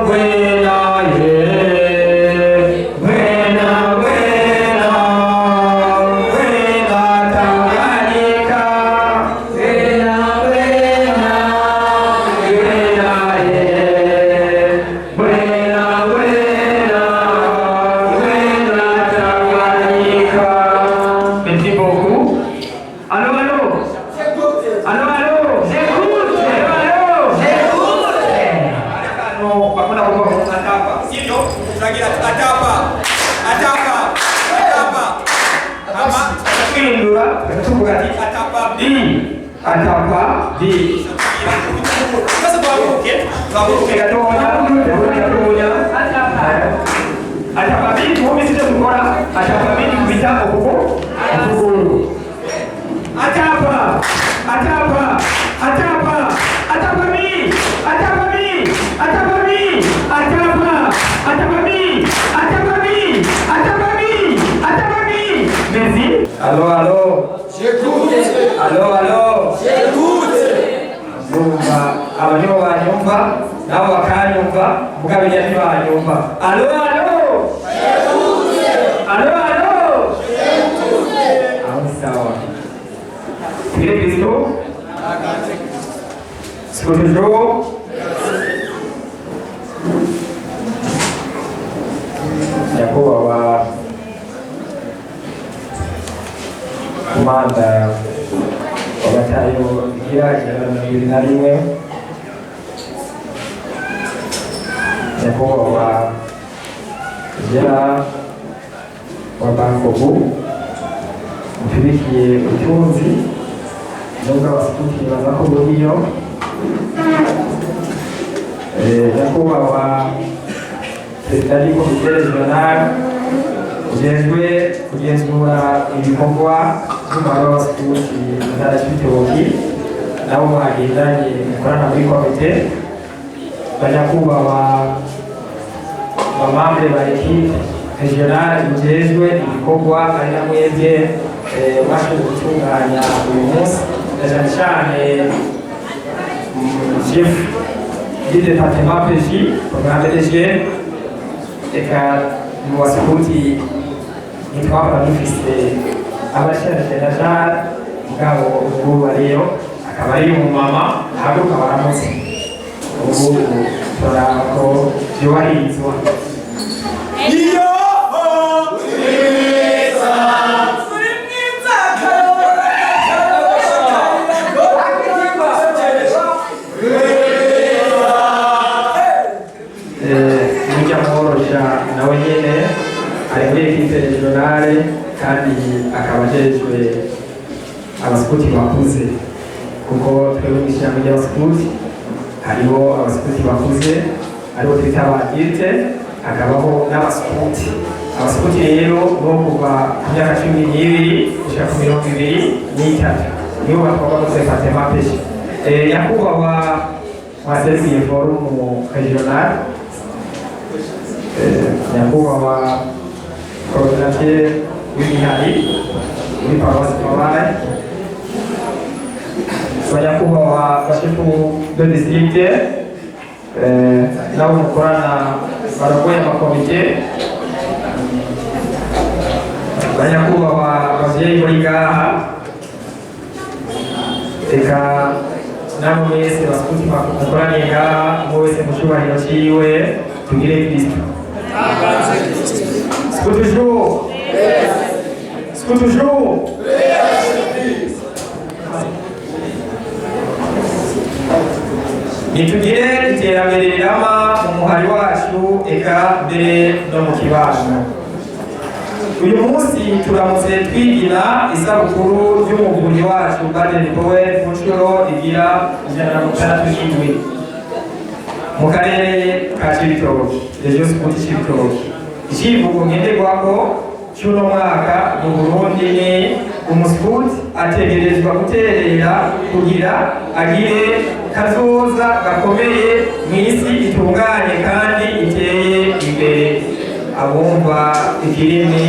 wena, ye. Wena, wena, wena, Tanganyika. Wena, wena, wena, ye. Wena, wena, wena, Tanganyika. Merci beaucoup. Allô, allô. Allô, allô. J'écoute. Allô, allô. J'écoute. Bakunda kuvuga ngo atapa, sivyo? Turagira ati atapa, atapa, atapa, hama twihindura tuvuga ati atapa b, atapa b. Sasa tuhaguruke, tuhaguruke gatoya, gatoya. Atapa b, twumvise ivyo dukora. Atapa b dukubita ukuguru, ukuguru. Atapa, atapa, atapa, atapa b, atapa b, atapa b, atapa, atapa b, atapa b, atapa b, atapa b. Merci. Allô, allô. J'écoute. Allô, allô. J'écoute. Ndumva aba nibo banyumva, nabo bakanyumva, mugabo ijya ntibanyumva. Allô, allô. Allô, allô. Aho sawa. Tugire Kristo. Siko toujours. Nyakubahwa komanda wa batayo igira 121, nyakubahwa gera wa bankobu mupirikiye ubutunzi, nubwo abasukuti baza ko buriyo, nyakubahwa perezida du comité régional ujejwe kugenzura ibikorwa by'umubare w'abasukuti mu ntara y'Ibitoki, nabo bagendanye mukorana muri komite, banyakubahwa bamambre ba équipe régionale ijejwe ibikorwa, ari na mwebwe mwashoboye gutunganya uyu munsi, na cyane cyane chef du département PJ, programme DG. Reka mu basukuti ntitwahora dufise abashaje na Jean, mugabo ubu bariyo, akaba ari umumama ahaguruka baramutse. Ubu turaraba ko vyubahirizwa. Iyo mwiza, uri mwiza, kayobora, kayobora, kayobora. Mujya mworosha nawe nyene ari muri équipe régionale kandi akaba ajejwe abasikuti bakuze, kuko twebwe mw'ishyirahamwe ry'abasikuti hariho abasikuti bakuze aribo twita aba adultes, hakabaho n'abasikuti. Abasikuti rero bo kuva ku myaka 12 gushika ku 23 nibo batwarwa muri département Peshe. Nyakubahwa waserukiye forum régional, nyakubahwa coordinateur w'imihari muri paroisse Mabayi, banyakubahwa bashefu de district nabo mukorana barongoye amakomite, banyakubahwa bavyeyi muri ngaha, eka namwe mwese basukuti mukoraniye ngaha, umwe wese mu cubahiro ciwe, tugire Kristo. Scout toujours. Scout toujours. Nitugire iterambere rirama mu muhari wacu, eka mbere no mu kibano. Uyu munsi turamutse twigira isabukuru y'umuvunyi wacu Baden Powell ku nshuro igira 167 mu karere ka Cibitoke, Région Scout Cibitoke. Icivugo ngenderwako cy'uno mwaka mu Burundi ni umuskuti ategerezwa guterera kugira agire kazoza gakomeye mu isi itunganye kandi iteye imbere. Abumva ikirimi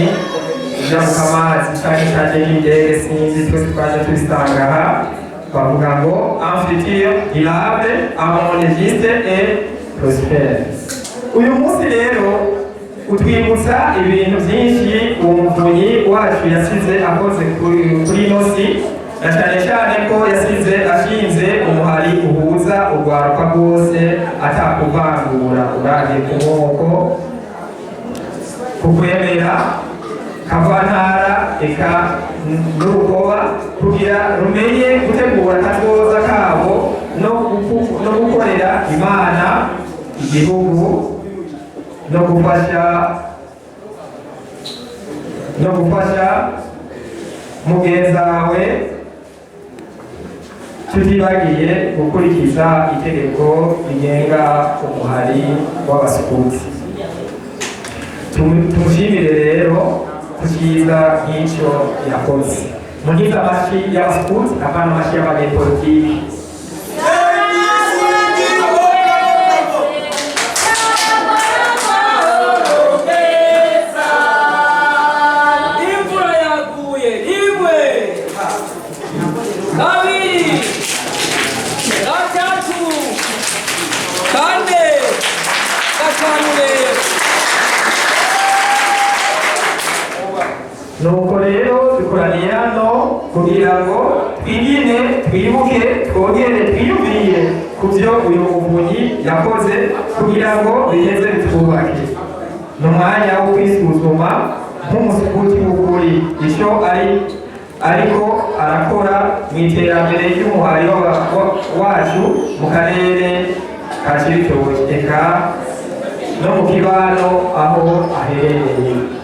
njabukamazi canke caje n'indege, sinzi, twese twaje tubisanga aha, bavuga ngo un futur durable, un juste et prospère. Uyu munsi rero utwibutsa ibintu byinshi uwo muvunyi wacu yasize akoze kuri ino si, na cyane cyane ko yasize ashinze umuhari uhuza urwaruka rwose atakuvangura, uravye ku moko, kukwemera, kavantara, eka n'urukoba, kugira rumenye gutegura akazoza kabo no gukorera Imana, igihugu, no gufasha mugenzawe, tutibagiye gukurikiza itegeko rigenga umuhari w'abasukuti. Tumushimire rero ku cyiza nk'icyo yakoze. Mugize amashi y'abasukuti, apana amashi y'abanyepolitiki. Imvura yaguye rimwe, kabiri, gatatu, kane, gatanu. Rero Nuko rero dukoraniye hano kugira ngo twigine, twibuke, twongere twiyumvire ku byo uyu muvunyi yakoze kugira ngo biheze bitwubake. Ni umwanya wo kwisuzuma nk'umusukuti w'ukuri, icyo ari ariko arakora mu iterambere ry'umuhari wacu mu karere ka Cibitoke, eka no mu kibano aho aherereye.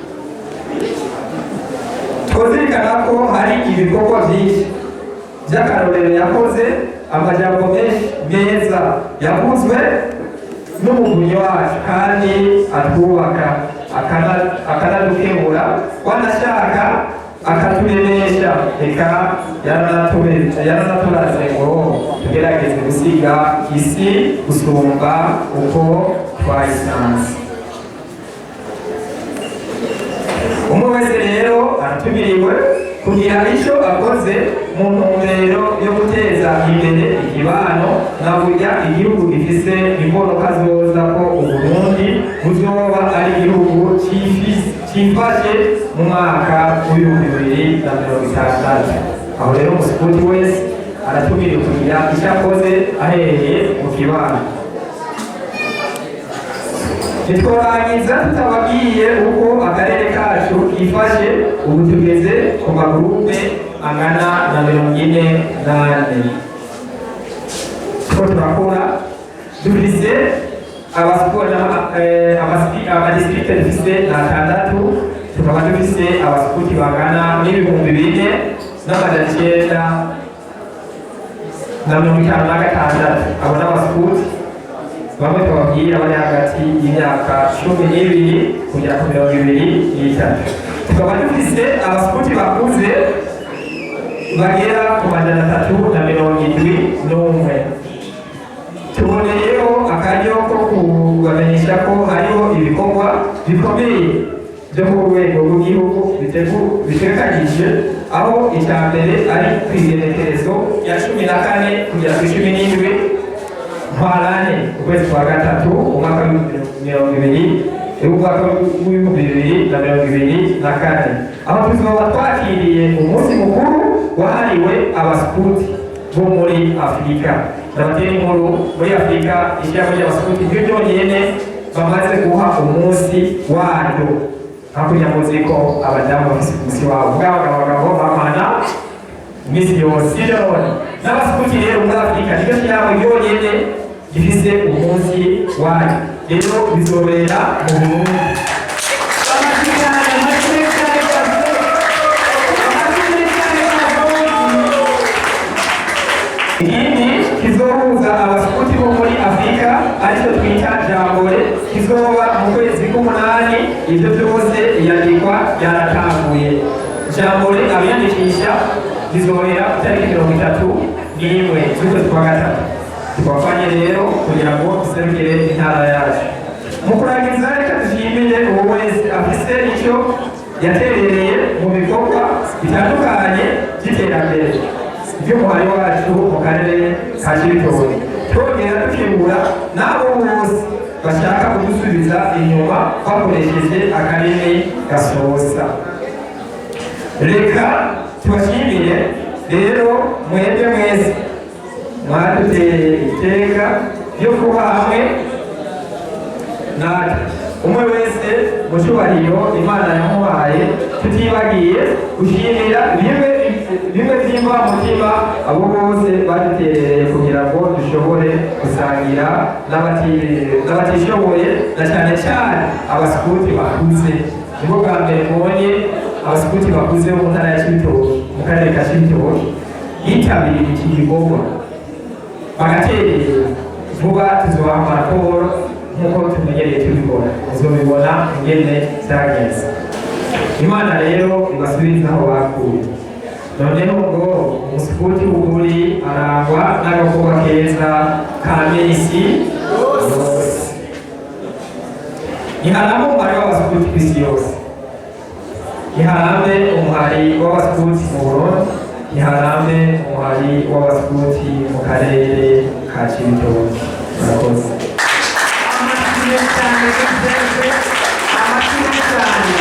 Twazirikana ko hari ibikorwa byinshi by'akarorero yakoze, amajambo menshi meza yavuzwe n'umuvunyi wacu kandi atwubaka, akanadukebura, wanashaka akaturemesha, eka yaranaturaze ngo tugerageze gusiga isi gusumba uko twayisanze. Umwe wese rero aratumiriwe kugira icyo akoze mu ntumbero yo guteza imbere ikibano, na burya igihugu gifise imbonoka zoza ko Uburundi buzoba ari igihugu cifashe mu mwaka w'2060. Aho rero umusukuti wese aratumiriwe kugira icyo akoze ahereye mu kibano. Ntitworangiza tutababwiye uko akarere kacu kifashe. Ubu tugeze ku magurupe angana na 44. Two turakora, dufise Amadistrikte dufise ni atandatu, tukaba dufise abasukuti bangana n'4956. Abo n'abasukuti bamwe tubabwira bari hagati y'imyaka 12 kugera ku 23. Tukaba dufise abasukuti bakuze bagera ku 371. Tuboneyeho akaryo ko kubamenyesha ko hariho ibikorwa bikomeye byo ku rwego rw'igihugu bitegekanyije, aho icya mbere ari ku igenekerezo rya 14 kugera ku 17 Ntwarante, ukwezi kwa gatatu, umwaka w'2024, aho tuzoba twakiriye umunsi mukuru wahariwe abasukuti bo muri Afurika. Ndabatera inkuru: muri Afurika, ishyirahamwe ry'abasukuti ryo ryonyene bamaze guha umunsi waryo. Hakurya muzi ko abadamu bafise umunsi wabo, bw'abagabo abagabo bamana iminsi yose, sivyo? None n'abasukuti rero muri Afurika niryo shyirahamwe ryonyene gifise umunsi waryo. Rero bizobera mu Burundi. Amashyi cyane, amashyi menshi cyane amashyi menshi cyane. Ikindi kizohuza abasukuti bo muri Afurika, aricyo twita jamboree, kizoba mu kwezi k'umunani. Ibyo byose iyandikwa ryaratanguye. Jamboree, abiyandikisha bizobera itariki 31 z'ukwezi kwa gatatu. Twafanye rero kugira ngo duserukire intara yacu. Mu kurangiza, reka dushimire uwo wese afise icyo yaterereye mu bikorwa bitandukanye by'iterambere by'umuhari wacu mu karere ka Cibitoke, twongera dukebura n'abo bose bashaka kudusubiza inyuma bakoresheje akarimi gasosa. Reka tubashimire rero mwebwe mwese mwaduteye iteka ryo kuba hamwe natwe, umwe wese mu cyubahiro Imana yamuhaye, tutibagiye gushimira bimwe bimwe by'imvamutima abo bose baduterereye kugira ngo dushobore gusangira n'abatishoboye, na cyane cyane abasukuti bakuze. Nibwo bwa mbere mbonye abasukuti bakuze bo mu ntara ya Cibitoke, mu karere ka Cibitoke, yitabiriye iki gikorwa bagaterera. Vuba tuzobaha amaraporo nk'uko tumenyereye tubikora, muzobibona ingene vyagenze. Imana rero ibasubize aho bakuye. Noneho ngo umusukuti w'ukuri arangwa n'agakorwa keza ka misi yose. Niharambe umuhari w'abasukuti kw'isi yose, niharambe umuhari w'abasukuti mu Burundi, niharambe umuhari w'abasukuti mu karere ka Cibitoke. Murakoze. Amashyi menshi cyane, amashyi menshi cyane.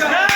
Yeah.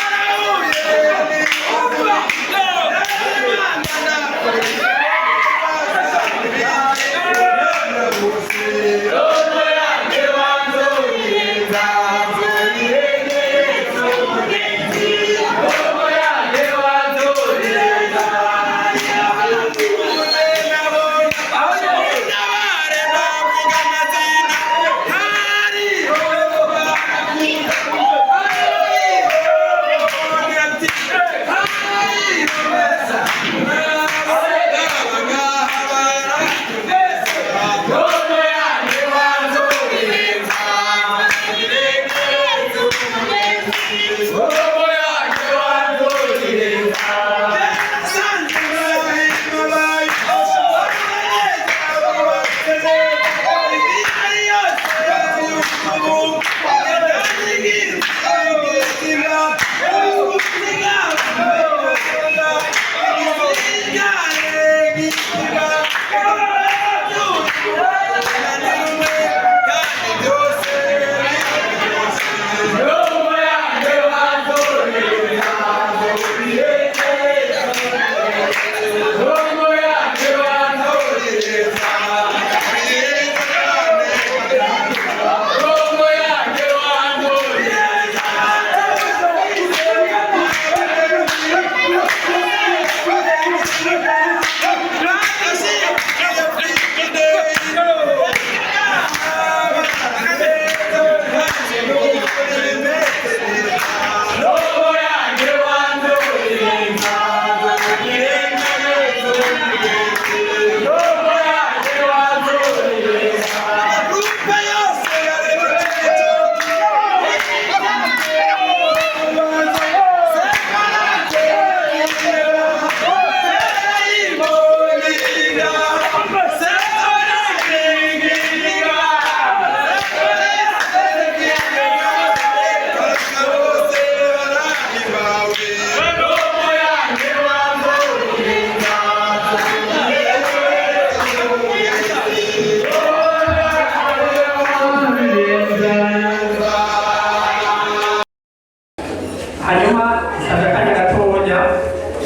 Hanyuma nsabye akanya gatonya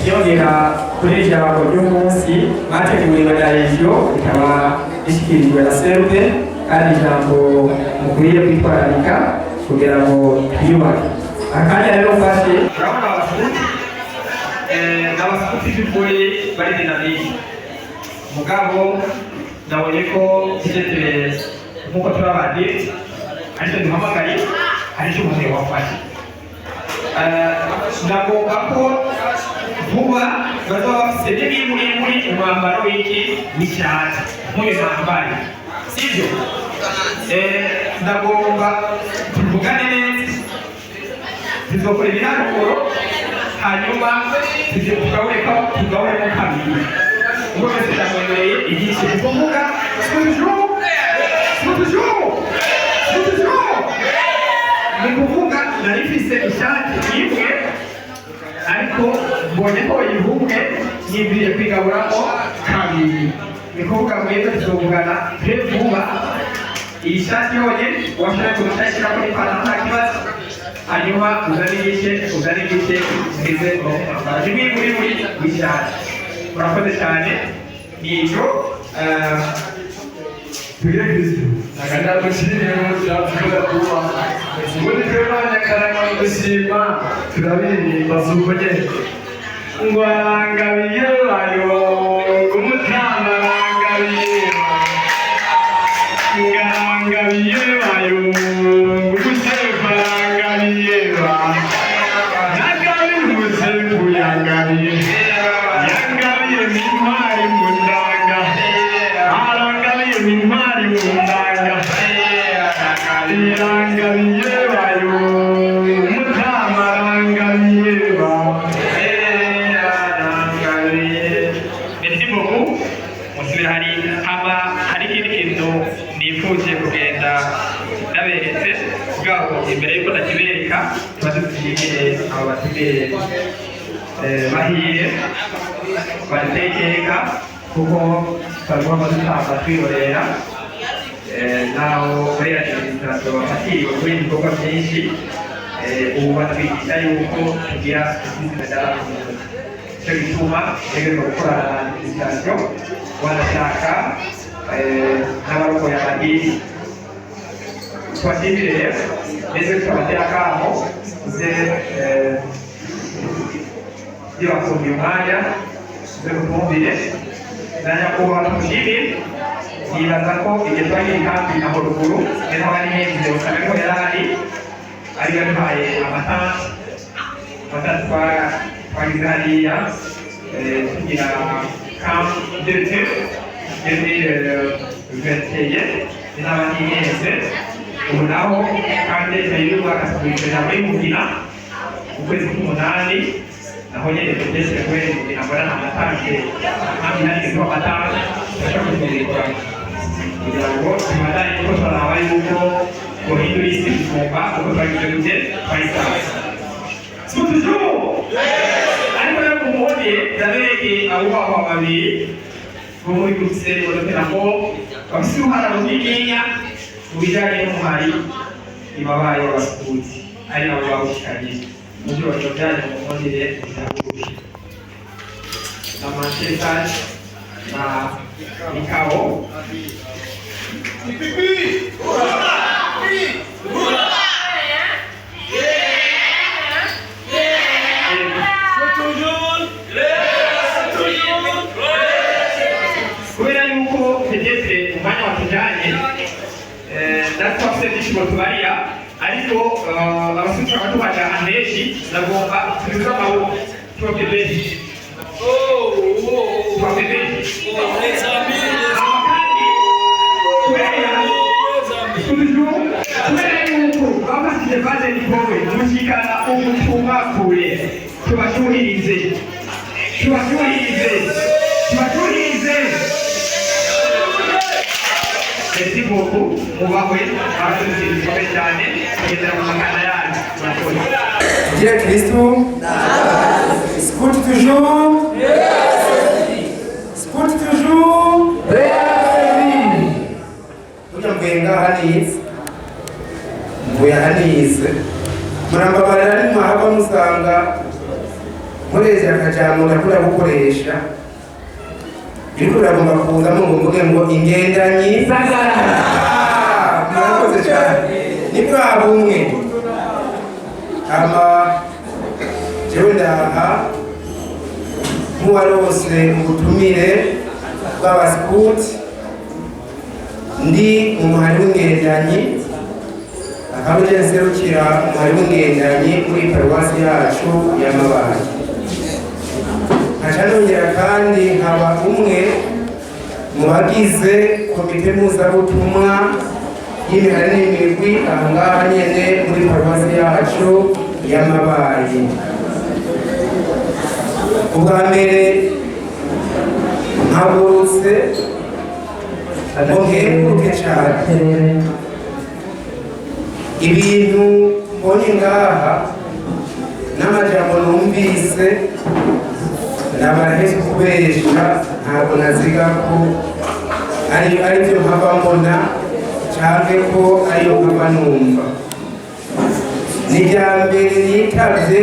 yongera kuri iri jambo ry'umunsi mwateguriwe na regiyo, rikaba rishyikirijwe na serupe, kandi ijambo mukwiye kwitwararika kugira ngo twiyubake. Akanya rero mfashe, urabona abasukuti, ni abasukuti by'ukuri bari dynamique, mugabo nabonye ko tugeze nk'uko turi abadiri, aricyo duhamagaye, aricyo umuntu wafashe. Ndagomba ko vuba bazaba bafise n'imwe umwambaro w'iki w'icyatsi nk'uyu nambaye, sibyo? Ndagomba tuvugane neza, tuzokora ibiharuro, hanyuma tujye tugaburemo kabiri, ubwo wese ndamwemereye igice. Ni kuvuga toujours, toujours, toujours. Ni kuvuga nari mfise ishati imwe, ariko mbonye ko bayivumwe, nibwiye kwigaburamo kabiri. Ni kuvuga mwebwe tuzovugana pe vuba. Iyi shati yonyine washaka kudushyira kuri ipantaro nta kibazo, hanyuma uzane igice, uzane igice mwize mwambara rimwe muri w'ishati. Murakoze cyane, ni icyo. Tugire Kristo naganda dushimire cyatukoza kuba ubundi twebwe abanyakaranga mu gushima turabiririmba, si uko nyene ngo arangabiye bayo, ngo umutama arangabiye, ngarangabiye bayo, ngo umusefu arangabiye ba nagabiye, umusefu yangabiye, yangabiye n'intwari mu ndanga, arangabiye n'intwari mu ndanga, irangabiye bayo, umutama arangabiye ba. Merci beaucoup. Musubire hari hama hari ikindi kintu nifuje kugenda ndaberetse bwabo. Imbere yuko ndakibereka, tuba dushimire abo batumiye bahiye batekeka, kuko twagomba dutamba twirorera. Naho muri administration bafatiriwe kuri ibikorwa byinshi, ubu batwigisha yuko tugira izina ry'abakozi, icyo gituma tegerezwa gukorana na administration, wanashaka n'abarokoye amadini. Tubashimire rero mbese, tukabatera akamo uze bibakundiye umwanya uze mutumvire na nyakubahwa tumushimire. Nibaza ko igihe twagiye inkambi aho ruguru niho hari henze, usanga ariho yari ari, ari yaduhaye amata, amata twagize hariya tugira camp d'été 2021, inama ntihenze. Ubu naho kandi y'umwaka tubikorera muri Mugina ukwezi k'umunani, naho nyene tugeze kubera Mugina mbona nta matanke nkambi nari amata, turashobora kuzobikora kugira ngo tubandanye, kuko turaraba yuko guhindura isi gusumba uko twagize gute twayisanze. Toujours ariko rero mumuhonye ndabereke abubahwa babiri bo muri groupe Bodoteramo bafise uruhara runininya mu bijanye n'umuhari ibabaye w'abasukuti, ari nabo bawushikanye mu byubahiro byanyu. Mumuhondere mudahuye na Manchester na Mikao. Kubera yuko tugeze umwanya watujanye, natwe bafite byinshi tubarira, ariko abasukuti bakatubaja ahantu henshi, ndagomba tubize amaboko tubape benshi, tubape benshi. Kandi kubera yuko bafashije baje nikowe gushikana ubutumwa kure, tubashuhirize, tubashuhirize, tubashuhirize. Merci beaucoup, mubahwe abaturutse bikomeye cyane kugendera mu makanda yanyu. Murakoze. Dieu Christo. Scout toujours. Scout toujours. Burya mvuye ngaha neza. Mvuye ahanize, murambabarira nimwahava musanga nkoresha akajambo ndakunda gukoresha, biriko biragomba kuzamo ngo mvuge ngo ingendanyi. Ah, murakoze cyane. Ni bwa bumwe. Hama jewe ndaha nk'uwarose ubutumire bw'abasikuti, ndi mu muhari w'ingendanyi, akaba uje nserukira umuhari w'ingendanyi muri paruwasi yacu ya Mabayi. Nkaca nongera kandi nkaba umwe mu bagize komite mpuzabutumwa y'imihari n'imigwi aha ngaha nyene muri paruwasi yacu ya Mabayi. Ubwa mbere mpagurutse ngo nkenguruke cyane ibintu mbonye ngaha n'amajambo numvise. Nabaraheze kubesha, ntabwo naziga ko ari byo mpava mbona canke ko ariyo mpava numva. Ni irya mbere nitavye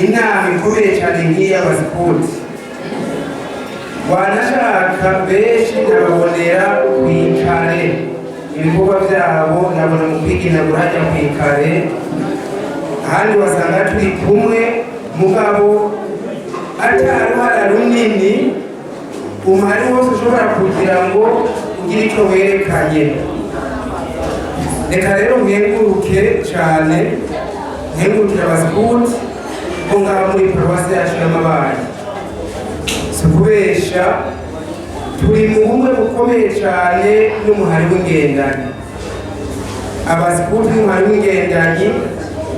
inama ikomeye cyane nk'iy'abasikuti. Wanashaka benshi ndababonera kw'ikare, ibikorwa byabo ndabona mu kwiginagura hajya kw'ikare, ahandi wasanga turi kumwe, mugabo ataruhara runini umuhari wose ushobora kugira ngo ugire icyo werekanye. Reka rero mwenguruke cyane, nkengurukire abasikuti bo ngaha muri paruwasi yacu y'Amabayi. Si ukubesha, turi mu bumwe bukomeye cyane n'umuhari w'ingendanyi. Abasikuti n'umuhari w'ingendanyi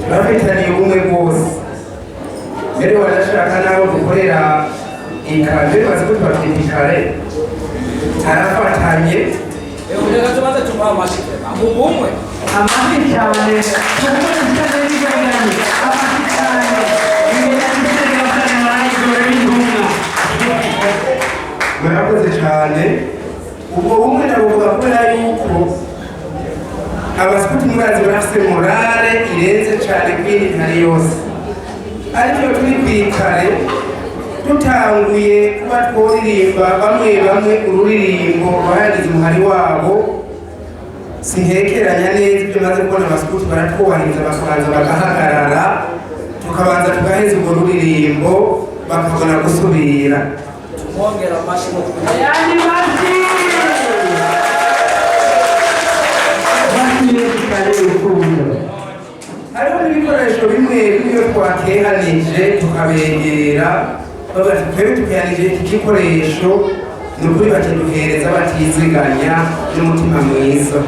bafitaniye ubumwe bwose. Mbere wanashaka n'aho dukorera ikare, mbere abasikuti bafite ikare, tarafatanye. Reka tubanze tumuhe amashyi mu bumwe. Amashyi cyane, tumuhe n'ingendanyi, amashyi cyane. Ingendanyi cyane barayigora b'intumwa. Murakoze cyane. Ubwo bumwe ndabuvuga kubera yuko abasikuti murazi barafise morale irenze cyane kw'iyindi ntare yose, ariko iyo turi kwikare dutanguye kuba tworirimba bamwe bamwe ururirimbo bahagize umuhari wabo, sinkekeranya neza ibyo maze kubona, abasikuti baratwubahiriza, bakabanza bagahagarara, tukabanza tugaheza urwo ruririmbo, bakabona gusubira. Tumwongera amashyi mu Ayandi mashyi. Amashyi menshi cyane y'urukundo. Hariho n'ibikoresho bimwe bimwe iyo twakehanije tukabegera, bavuga ati twebwe tukehanije iki gikoresho, ni ukuri bakiduhereza batiziganya n'umutima mwiza.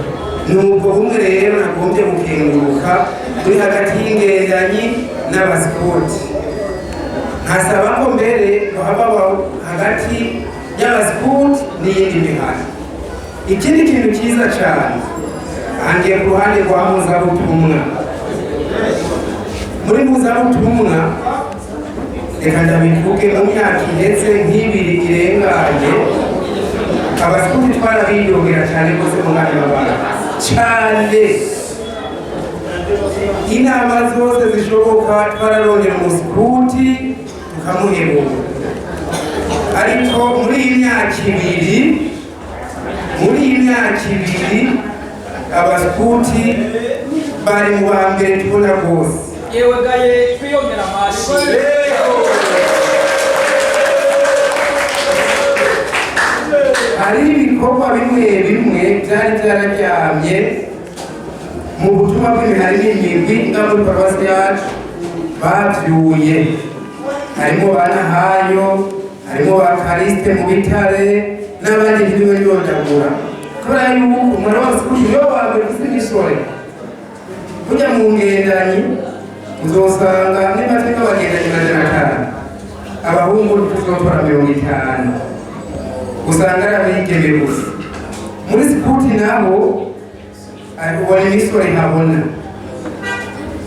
Ni ubwo bumwe rero nagombye gukenguruka buri hagati y'ingendanyi n'abasikuti, nkasaba ko mbere haba hagati y'abasikuti n'iyindi mihana. Ikindi kintu cyiza cyane ahangiye ku ruhande rwa mpuzabutumwa, muri mpuzabutumwa, reka ndabivuge, mu myaka iheze nk'ibiri irenganye, abasikuti twarabiyongera cyane rwose mu mwanya w'abantu cyane. Inama zose zishoboka twararondera umusikuti tukamuhebura, ariko muri iyi myaka ibiri abasikuti bari mu ba mbere tubona rwose. Yewe gaye, twiyongera amashyi. Hari ibikorwa bimwe bimwe byari byararyamye mu butumwa bw'imihari n'imigwi nga muri paruwasi yacu bavyuye, harimo ba Nahayo, harimo ba Kariste mu Bitare n'abandi ntiriwe ndondagura, kubera yuko umwana wose iyo wa mbere ufise imisore kujya mu ngendanyi, uzosanga niba twebwe abagendanyi 500, abahungu tuzotora 50, usanga ari abigeme gusa. Muri sikuti nabo ubona imisore ntabona.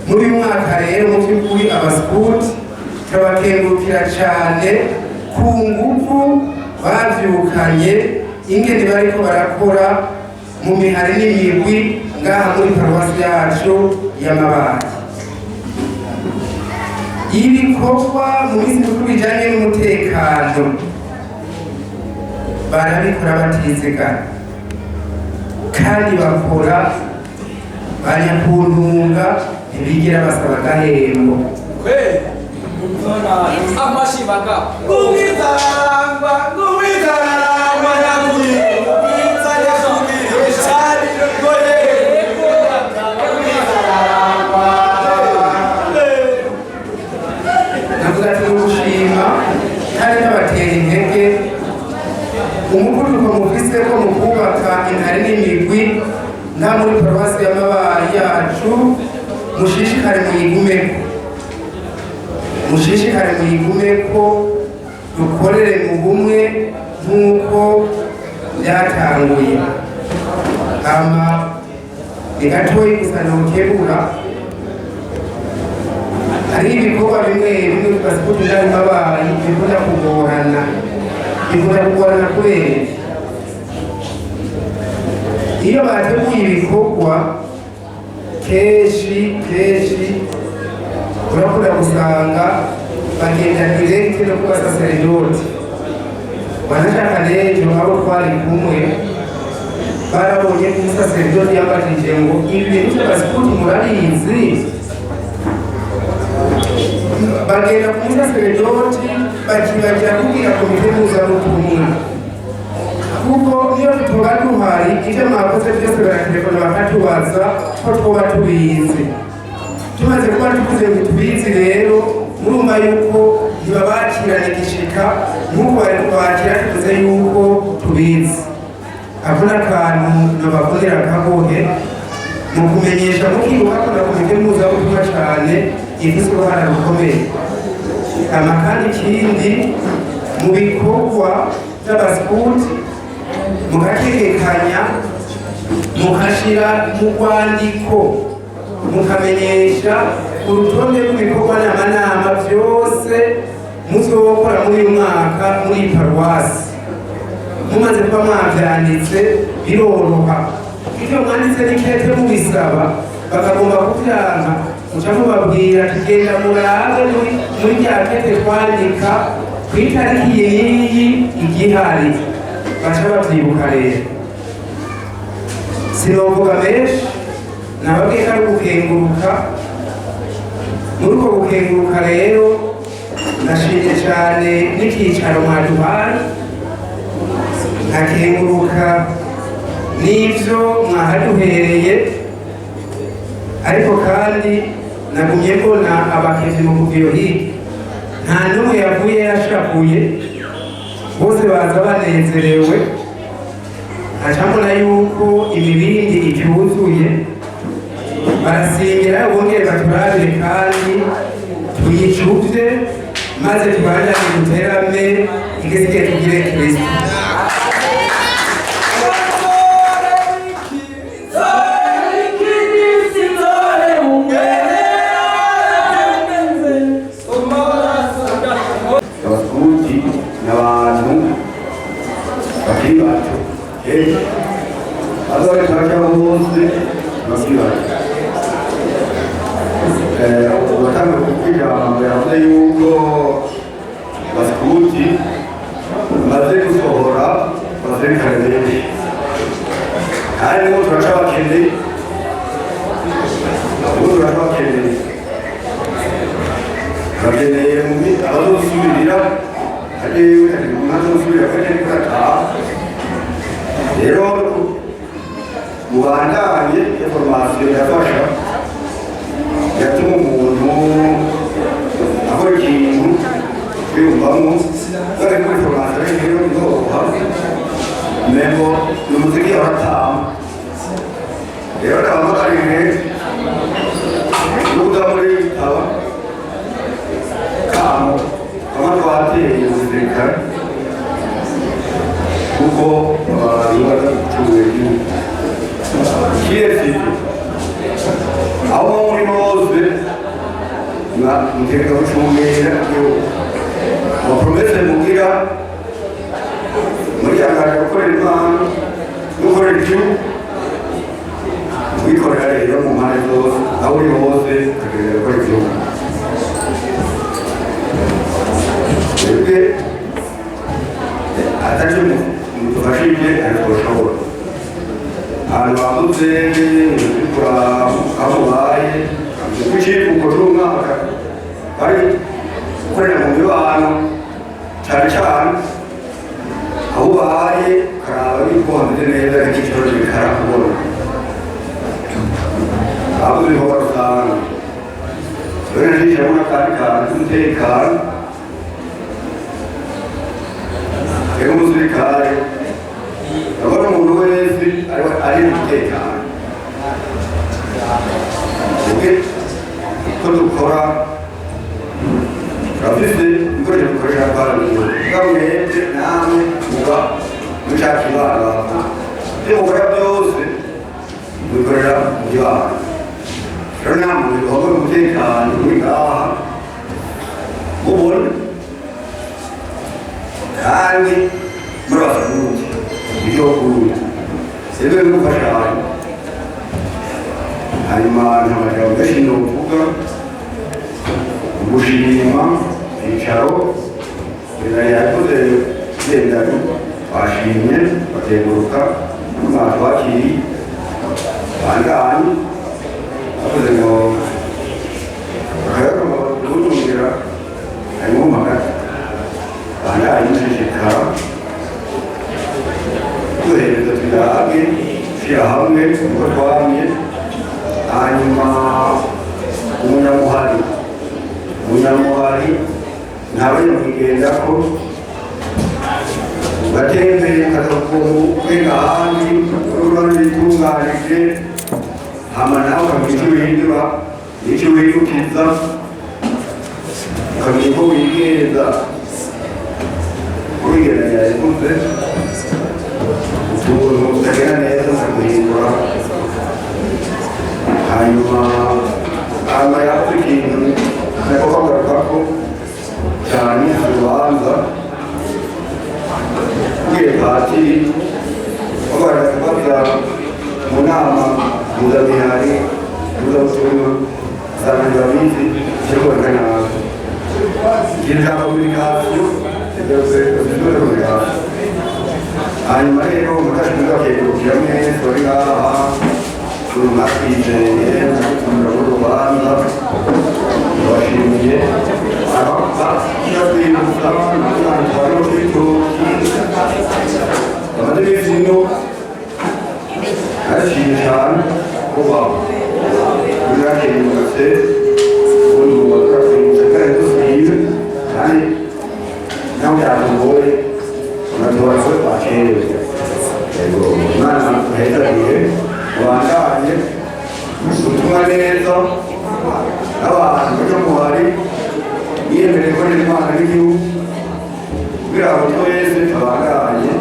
Muri uyu mwaka rero, mu by'ukuri abasikuti turabakengurukira cyane ku ngufu bavyukanye, ingene bariko barakora mu mihari n'imigwi ngaha muri paruwasi. yacu y'Amabayi. Ibikorwa mu minsi mikuru bijanye n'umutekano barabikora batizigana kandi bakora banyakuntunga, ntibigera basaba agahembo. Amashi bagabo. Ngumizarangwa, ngumizarangwa nyakuri, ngumizarangwa nyakuri, cyari ngoye. Navuga ati ni ugushima kandi n'abatera intege umuvuduko mufise ko mu kubaka intare n'imigwi nta muri paruwasi y'Amabayi yacu. Mushishikare muyigumeko, mushishikare muyigumeko, dukorere mu bumwe nk'uko byatanguye. Hama ni gatoyi gusa nokebura, hari ibikorwa bimwe bimwe twasikuti ndani Mabayi bikunda kugorana, bikunda kugorana kubera iki? Iyo bateguye ibikorwa, kenshi kenshi urakunda gusanga bagenda direct no kuba saseredoti. Wanashaka n'ejo abo twari kumwe barabonye ko umusaseredoti yambajije ngo ibi bintu by'abasikuti murabizi. Bagenda ku musaseredoti bakibagira kubwira komite mpuzabutumwa, kuko iyo tuba duhari ibyo mwakoze byose baratelefona bakatubaza ko twoba tubizi. Tumaze kuba tuvuze ngo tubizi rero, murumva yuko ntibabakirana igishika nk'uko bari kubakira tuvuze yuko tubizi. Ako ni akantu nabavunira akagohe mu kumenyesha, mukibuka ko na komite mpuzabutumwa cane ifise uruhara rukomeye. Hama kandi ikindi, mu bikorwa by'abasikuti mugategekanya, mukashira mu rwandiko, mukamenyesha urutonde rw'ibikorwa n'amanama byose muzokora muri uyu mwaka muri paruwasi. Mumaze kuba mwavyanditse biroroha. Ivyo mwanditse n'ikete mubisaba bakagomba kuvyanka, muca mubabwira tugenda murabe muri rya kete twandika kw'itariki iyi igihari, baca bavyibuka. Rero sinovuga menshi, nababwiye ko ari ugukenguruka. Muri uko gukenguruka rero ndashimye cane n'ikicaro mwaduhaye, nkakenguruka n'ivyo mwahaduhereye. Ariko kandi nagumye mbona abakenyezi mu kuva iyo hirya nta n'umwe yavuye yashavuye, bose baza banezerewe. Nkaca mbona yuko imibindi icyuzuye, barasingira bongere baturabire kandi tuyicuvye maze tubandanye duterame igisigaye tugire Kristo. Abaskuti ni abantu bakiri bato kenshi azorekana bose bakiri bato. Uwatanga kuvuga ijambo yavuze yuko abaskuti bamaze gusohora abasirikare benshi, kandi n'ubu turacabakeneye, n'ubu turacabakeneye, bakeneye abazosubirira ajewe ntazosubirira kandi ariko arataha. Rero mubandanye information irafasha, yatuma umuntu akora ikintu kwiyumvamo kubera ko information rero iroroha mengo ni umuziki arataha. Rero ndabamagarire n'uza muri bitaba kamo bamwe twateye mu gisirikare, kuko abantu baracuwe kiretse aho muri bose mutegeka gucungera igihugu. Amapromese mugira muri yangaje gukorera Imana no gukorera igihugu, kubikorera rero mu mpande zose. Aho uri hose ukagerageza gukora igihugu. Twebwe atacyo mudufashije ntitwoshobora. Ahantu bambutse kuraba aho mubaye ku civugo c'umwaka bari gukorera mu mibano, cane cane aho ubaye ukaraba yuko hameze neza, n'ikiciro bikarakubona babuze ibikorwa rusange. Rero nashishamo n'akandi kantu k'umutekano. Rero umusirikare urabona umuntu wese ari umutekano. Twebwe uko dukora turafise ibikoresho dukoresha twarabiwe, mugabo mwebwe namwe muba mushaka ibana, ibyo mukora byose mubikorera mu kibano. Rero nta muntu bihomba umutekano uri ngaha mubona kandi murabasa kuwundi ibyo kuwundi sibyo bigufashanya. Hanyuma nta majambo menshi novuga. Gushima icaro perezida yakoze genda, bashimye bakenguruka mwatwakiriye bandanye bavuze ngo bakayagomba kuwutungira harimo hagati bandanye mushishikara duhereza tuyage shyira hamwe uko twamye. Hanyuma umunyamuhari ntawe nyamwigendako, ugatembera ukaza ahandi urubanza bitunganije, hama nawe ukamenya icyo uhindura n'icyo wirukiza, ukamenya uko wigenza. Uwigeranya yavuze utuntu utagenda neza ukaguhindura. Hanyuma hanyuma yavuze ikintu nako kagarukako cyane urubanza ubwiye patiri babanje kubaza mu nama mpuzamihari mpuzabutumwa usanga ntibabizi kirikuboneka nabi ikintu cya kominikasiyo kominikasiyo. Hanyuma rero mukashinzwe bakegurukira mwese bari ngaha mwatwizeye mugatumira urubanza, ndabashimiye. Twibutsa bamaze iminsi ino narashimye cyane kubaho birakengurutse ubundi ubu turakengurutse kandi dusibe kandi naho byatugoye unatora ko twakerewe. Imana muhezagire mubandanye ubutumwa neza n'abantu bajya muhari yiyemereye ko n'Imana n'igihugu kugira ngo twese tubandanye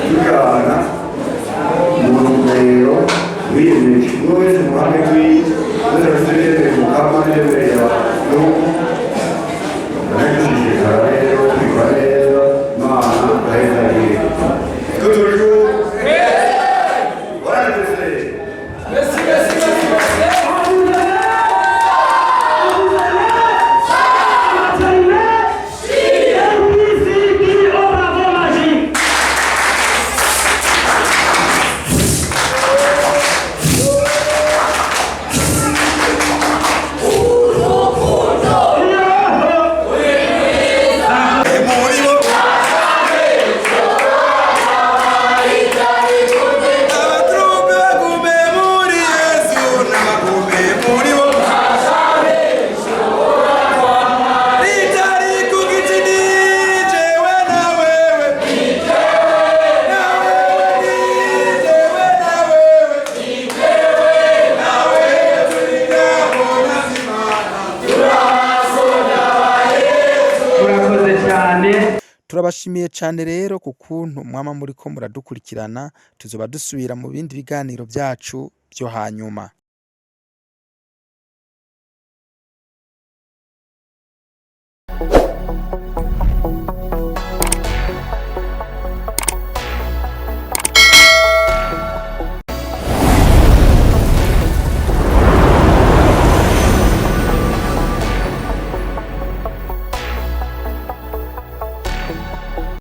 tujana mu ntumbero wiyemeje umwe wese mu ruhande rwiwe, wese afite ibyemereye umukama n'ibyemereye igihugu. Banadushishikara rero tubikora neza. Imana bahezagire toujours. Voilà, Merci, merci, merci, merci. Murakoze cyane. Turabashimiye cyane rero ku kuntu mwama muriko muradukurikirana. Tuzoba dusubira mu bindi biganiro byacu byo hanyuma.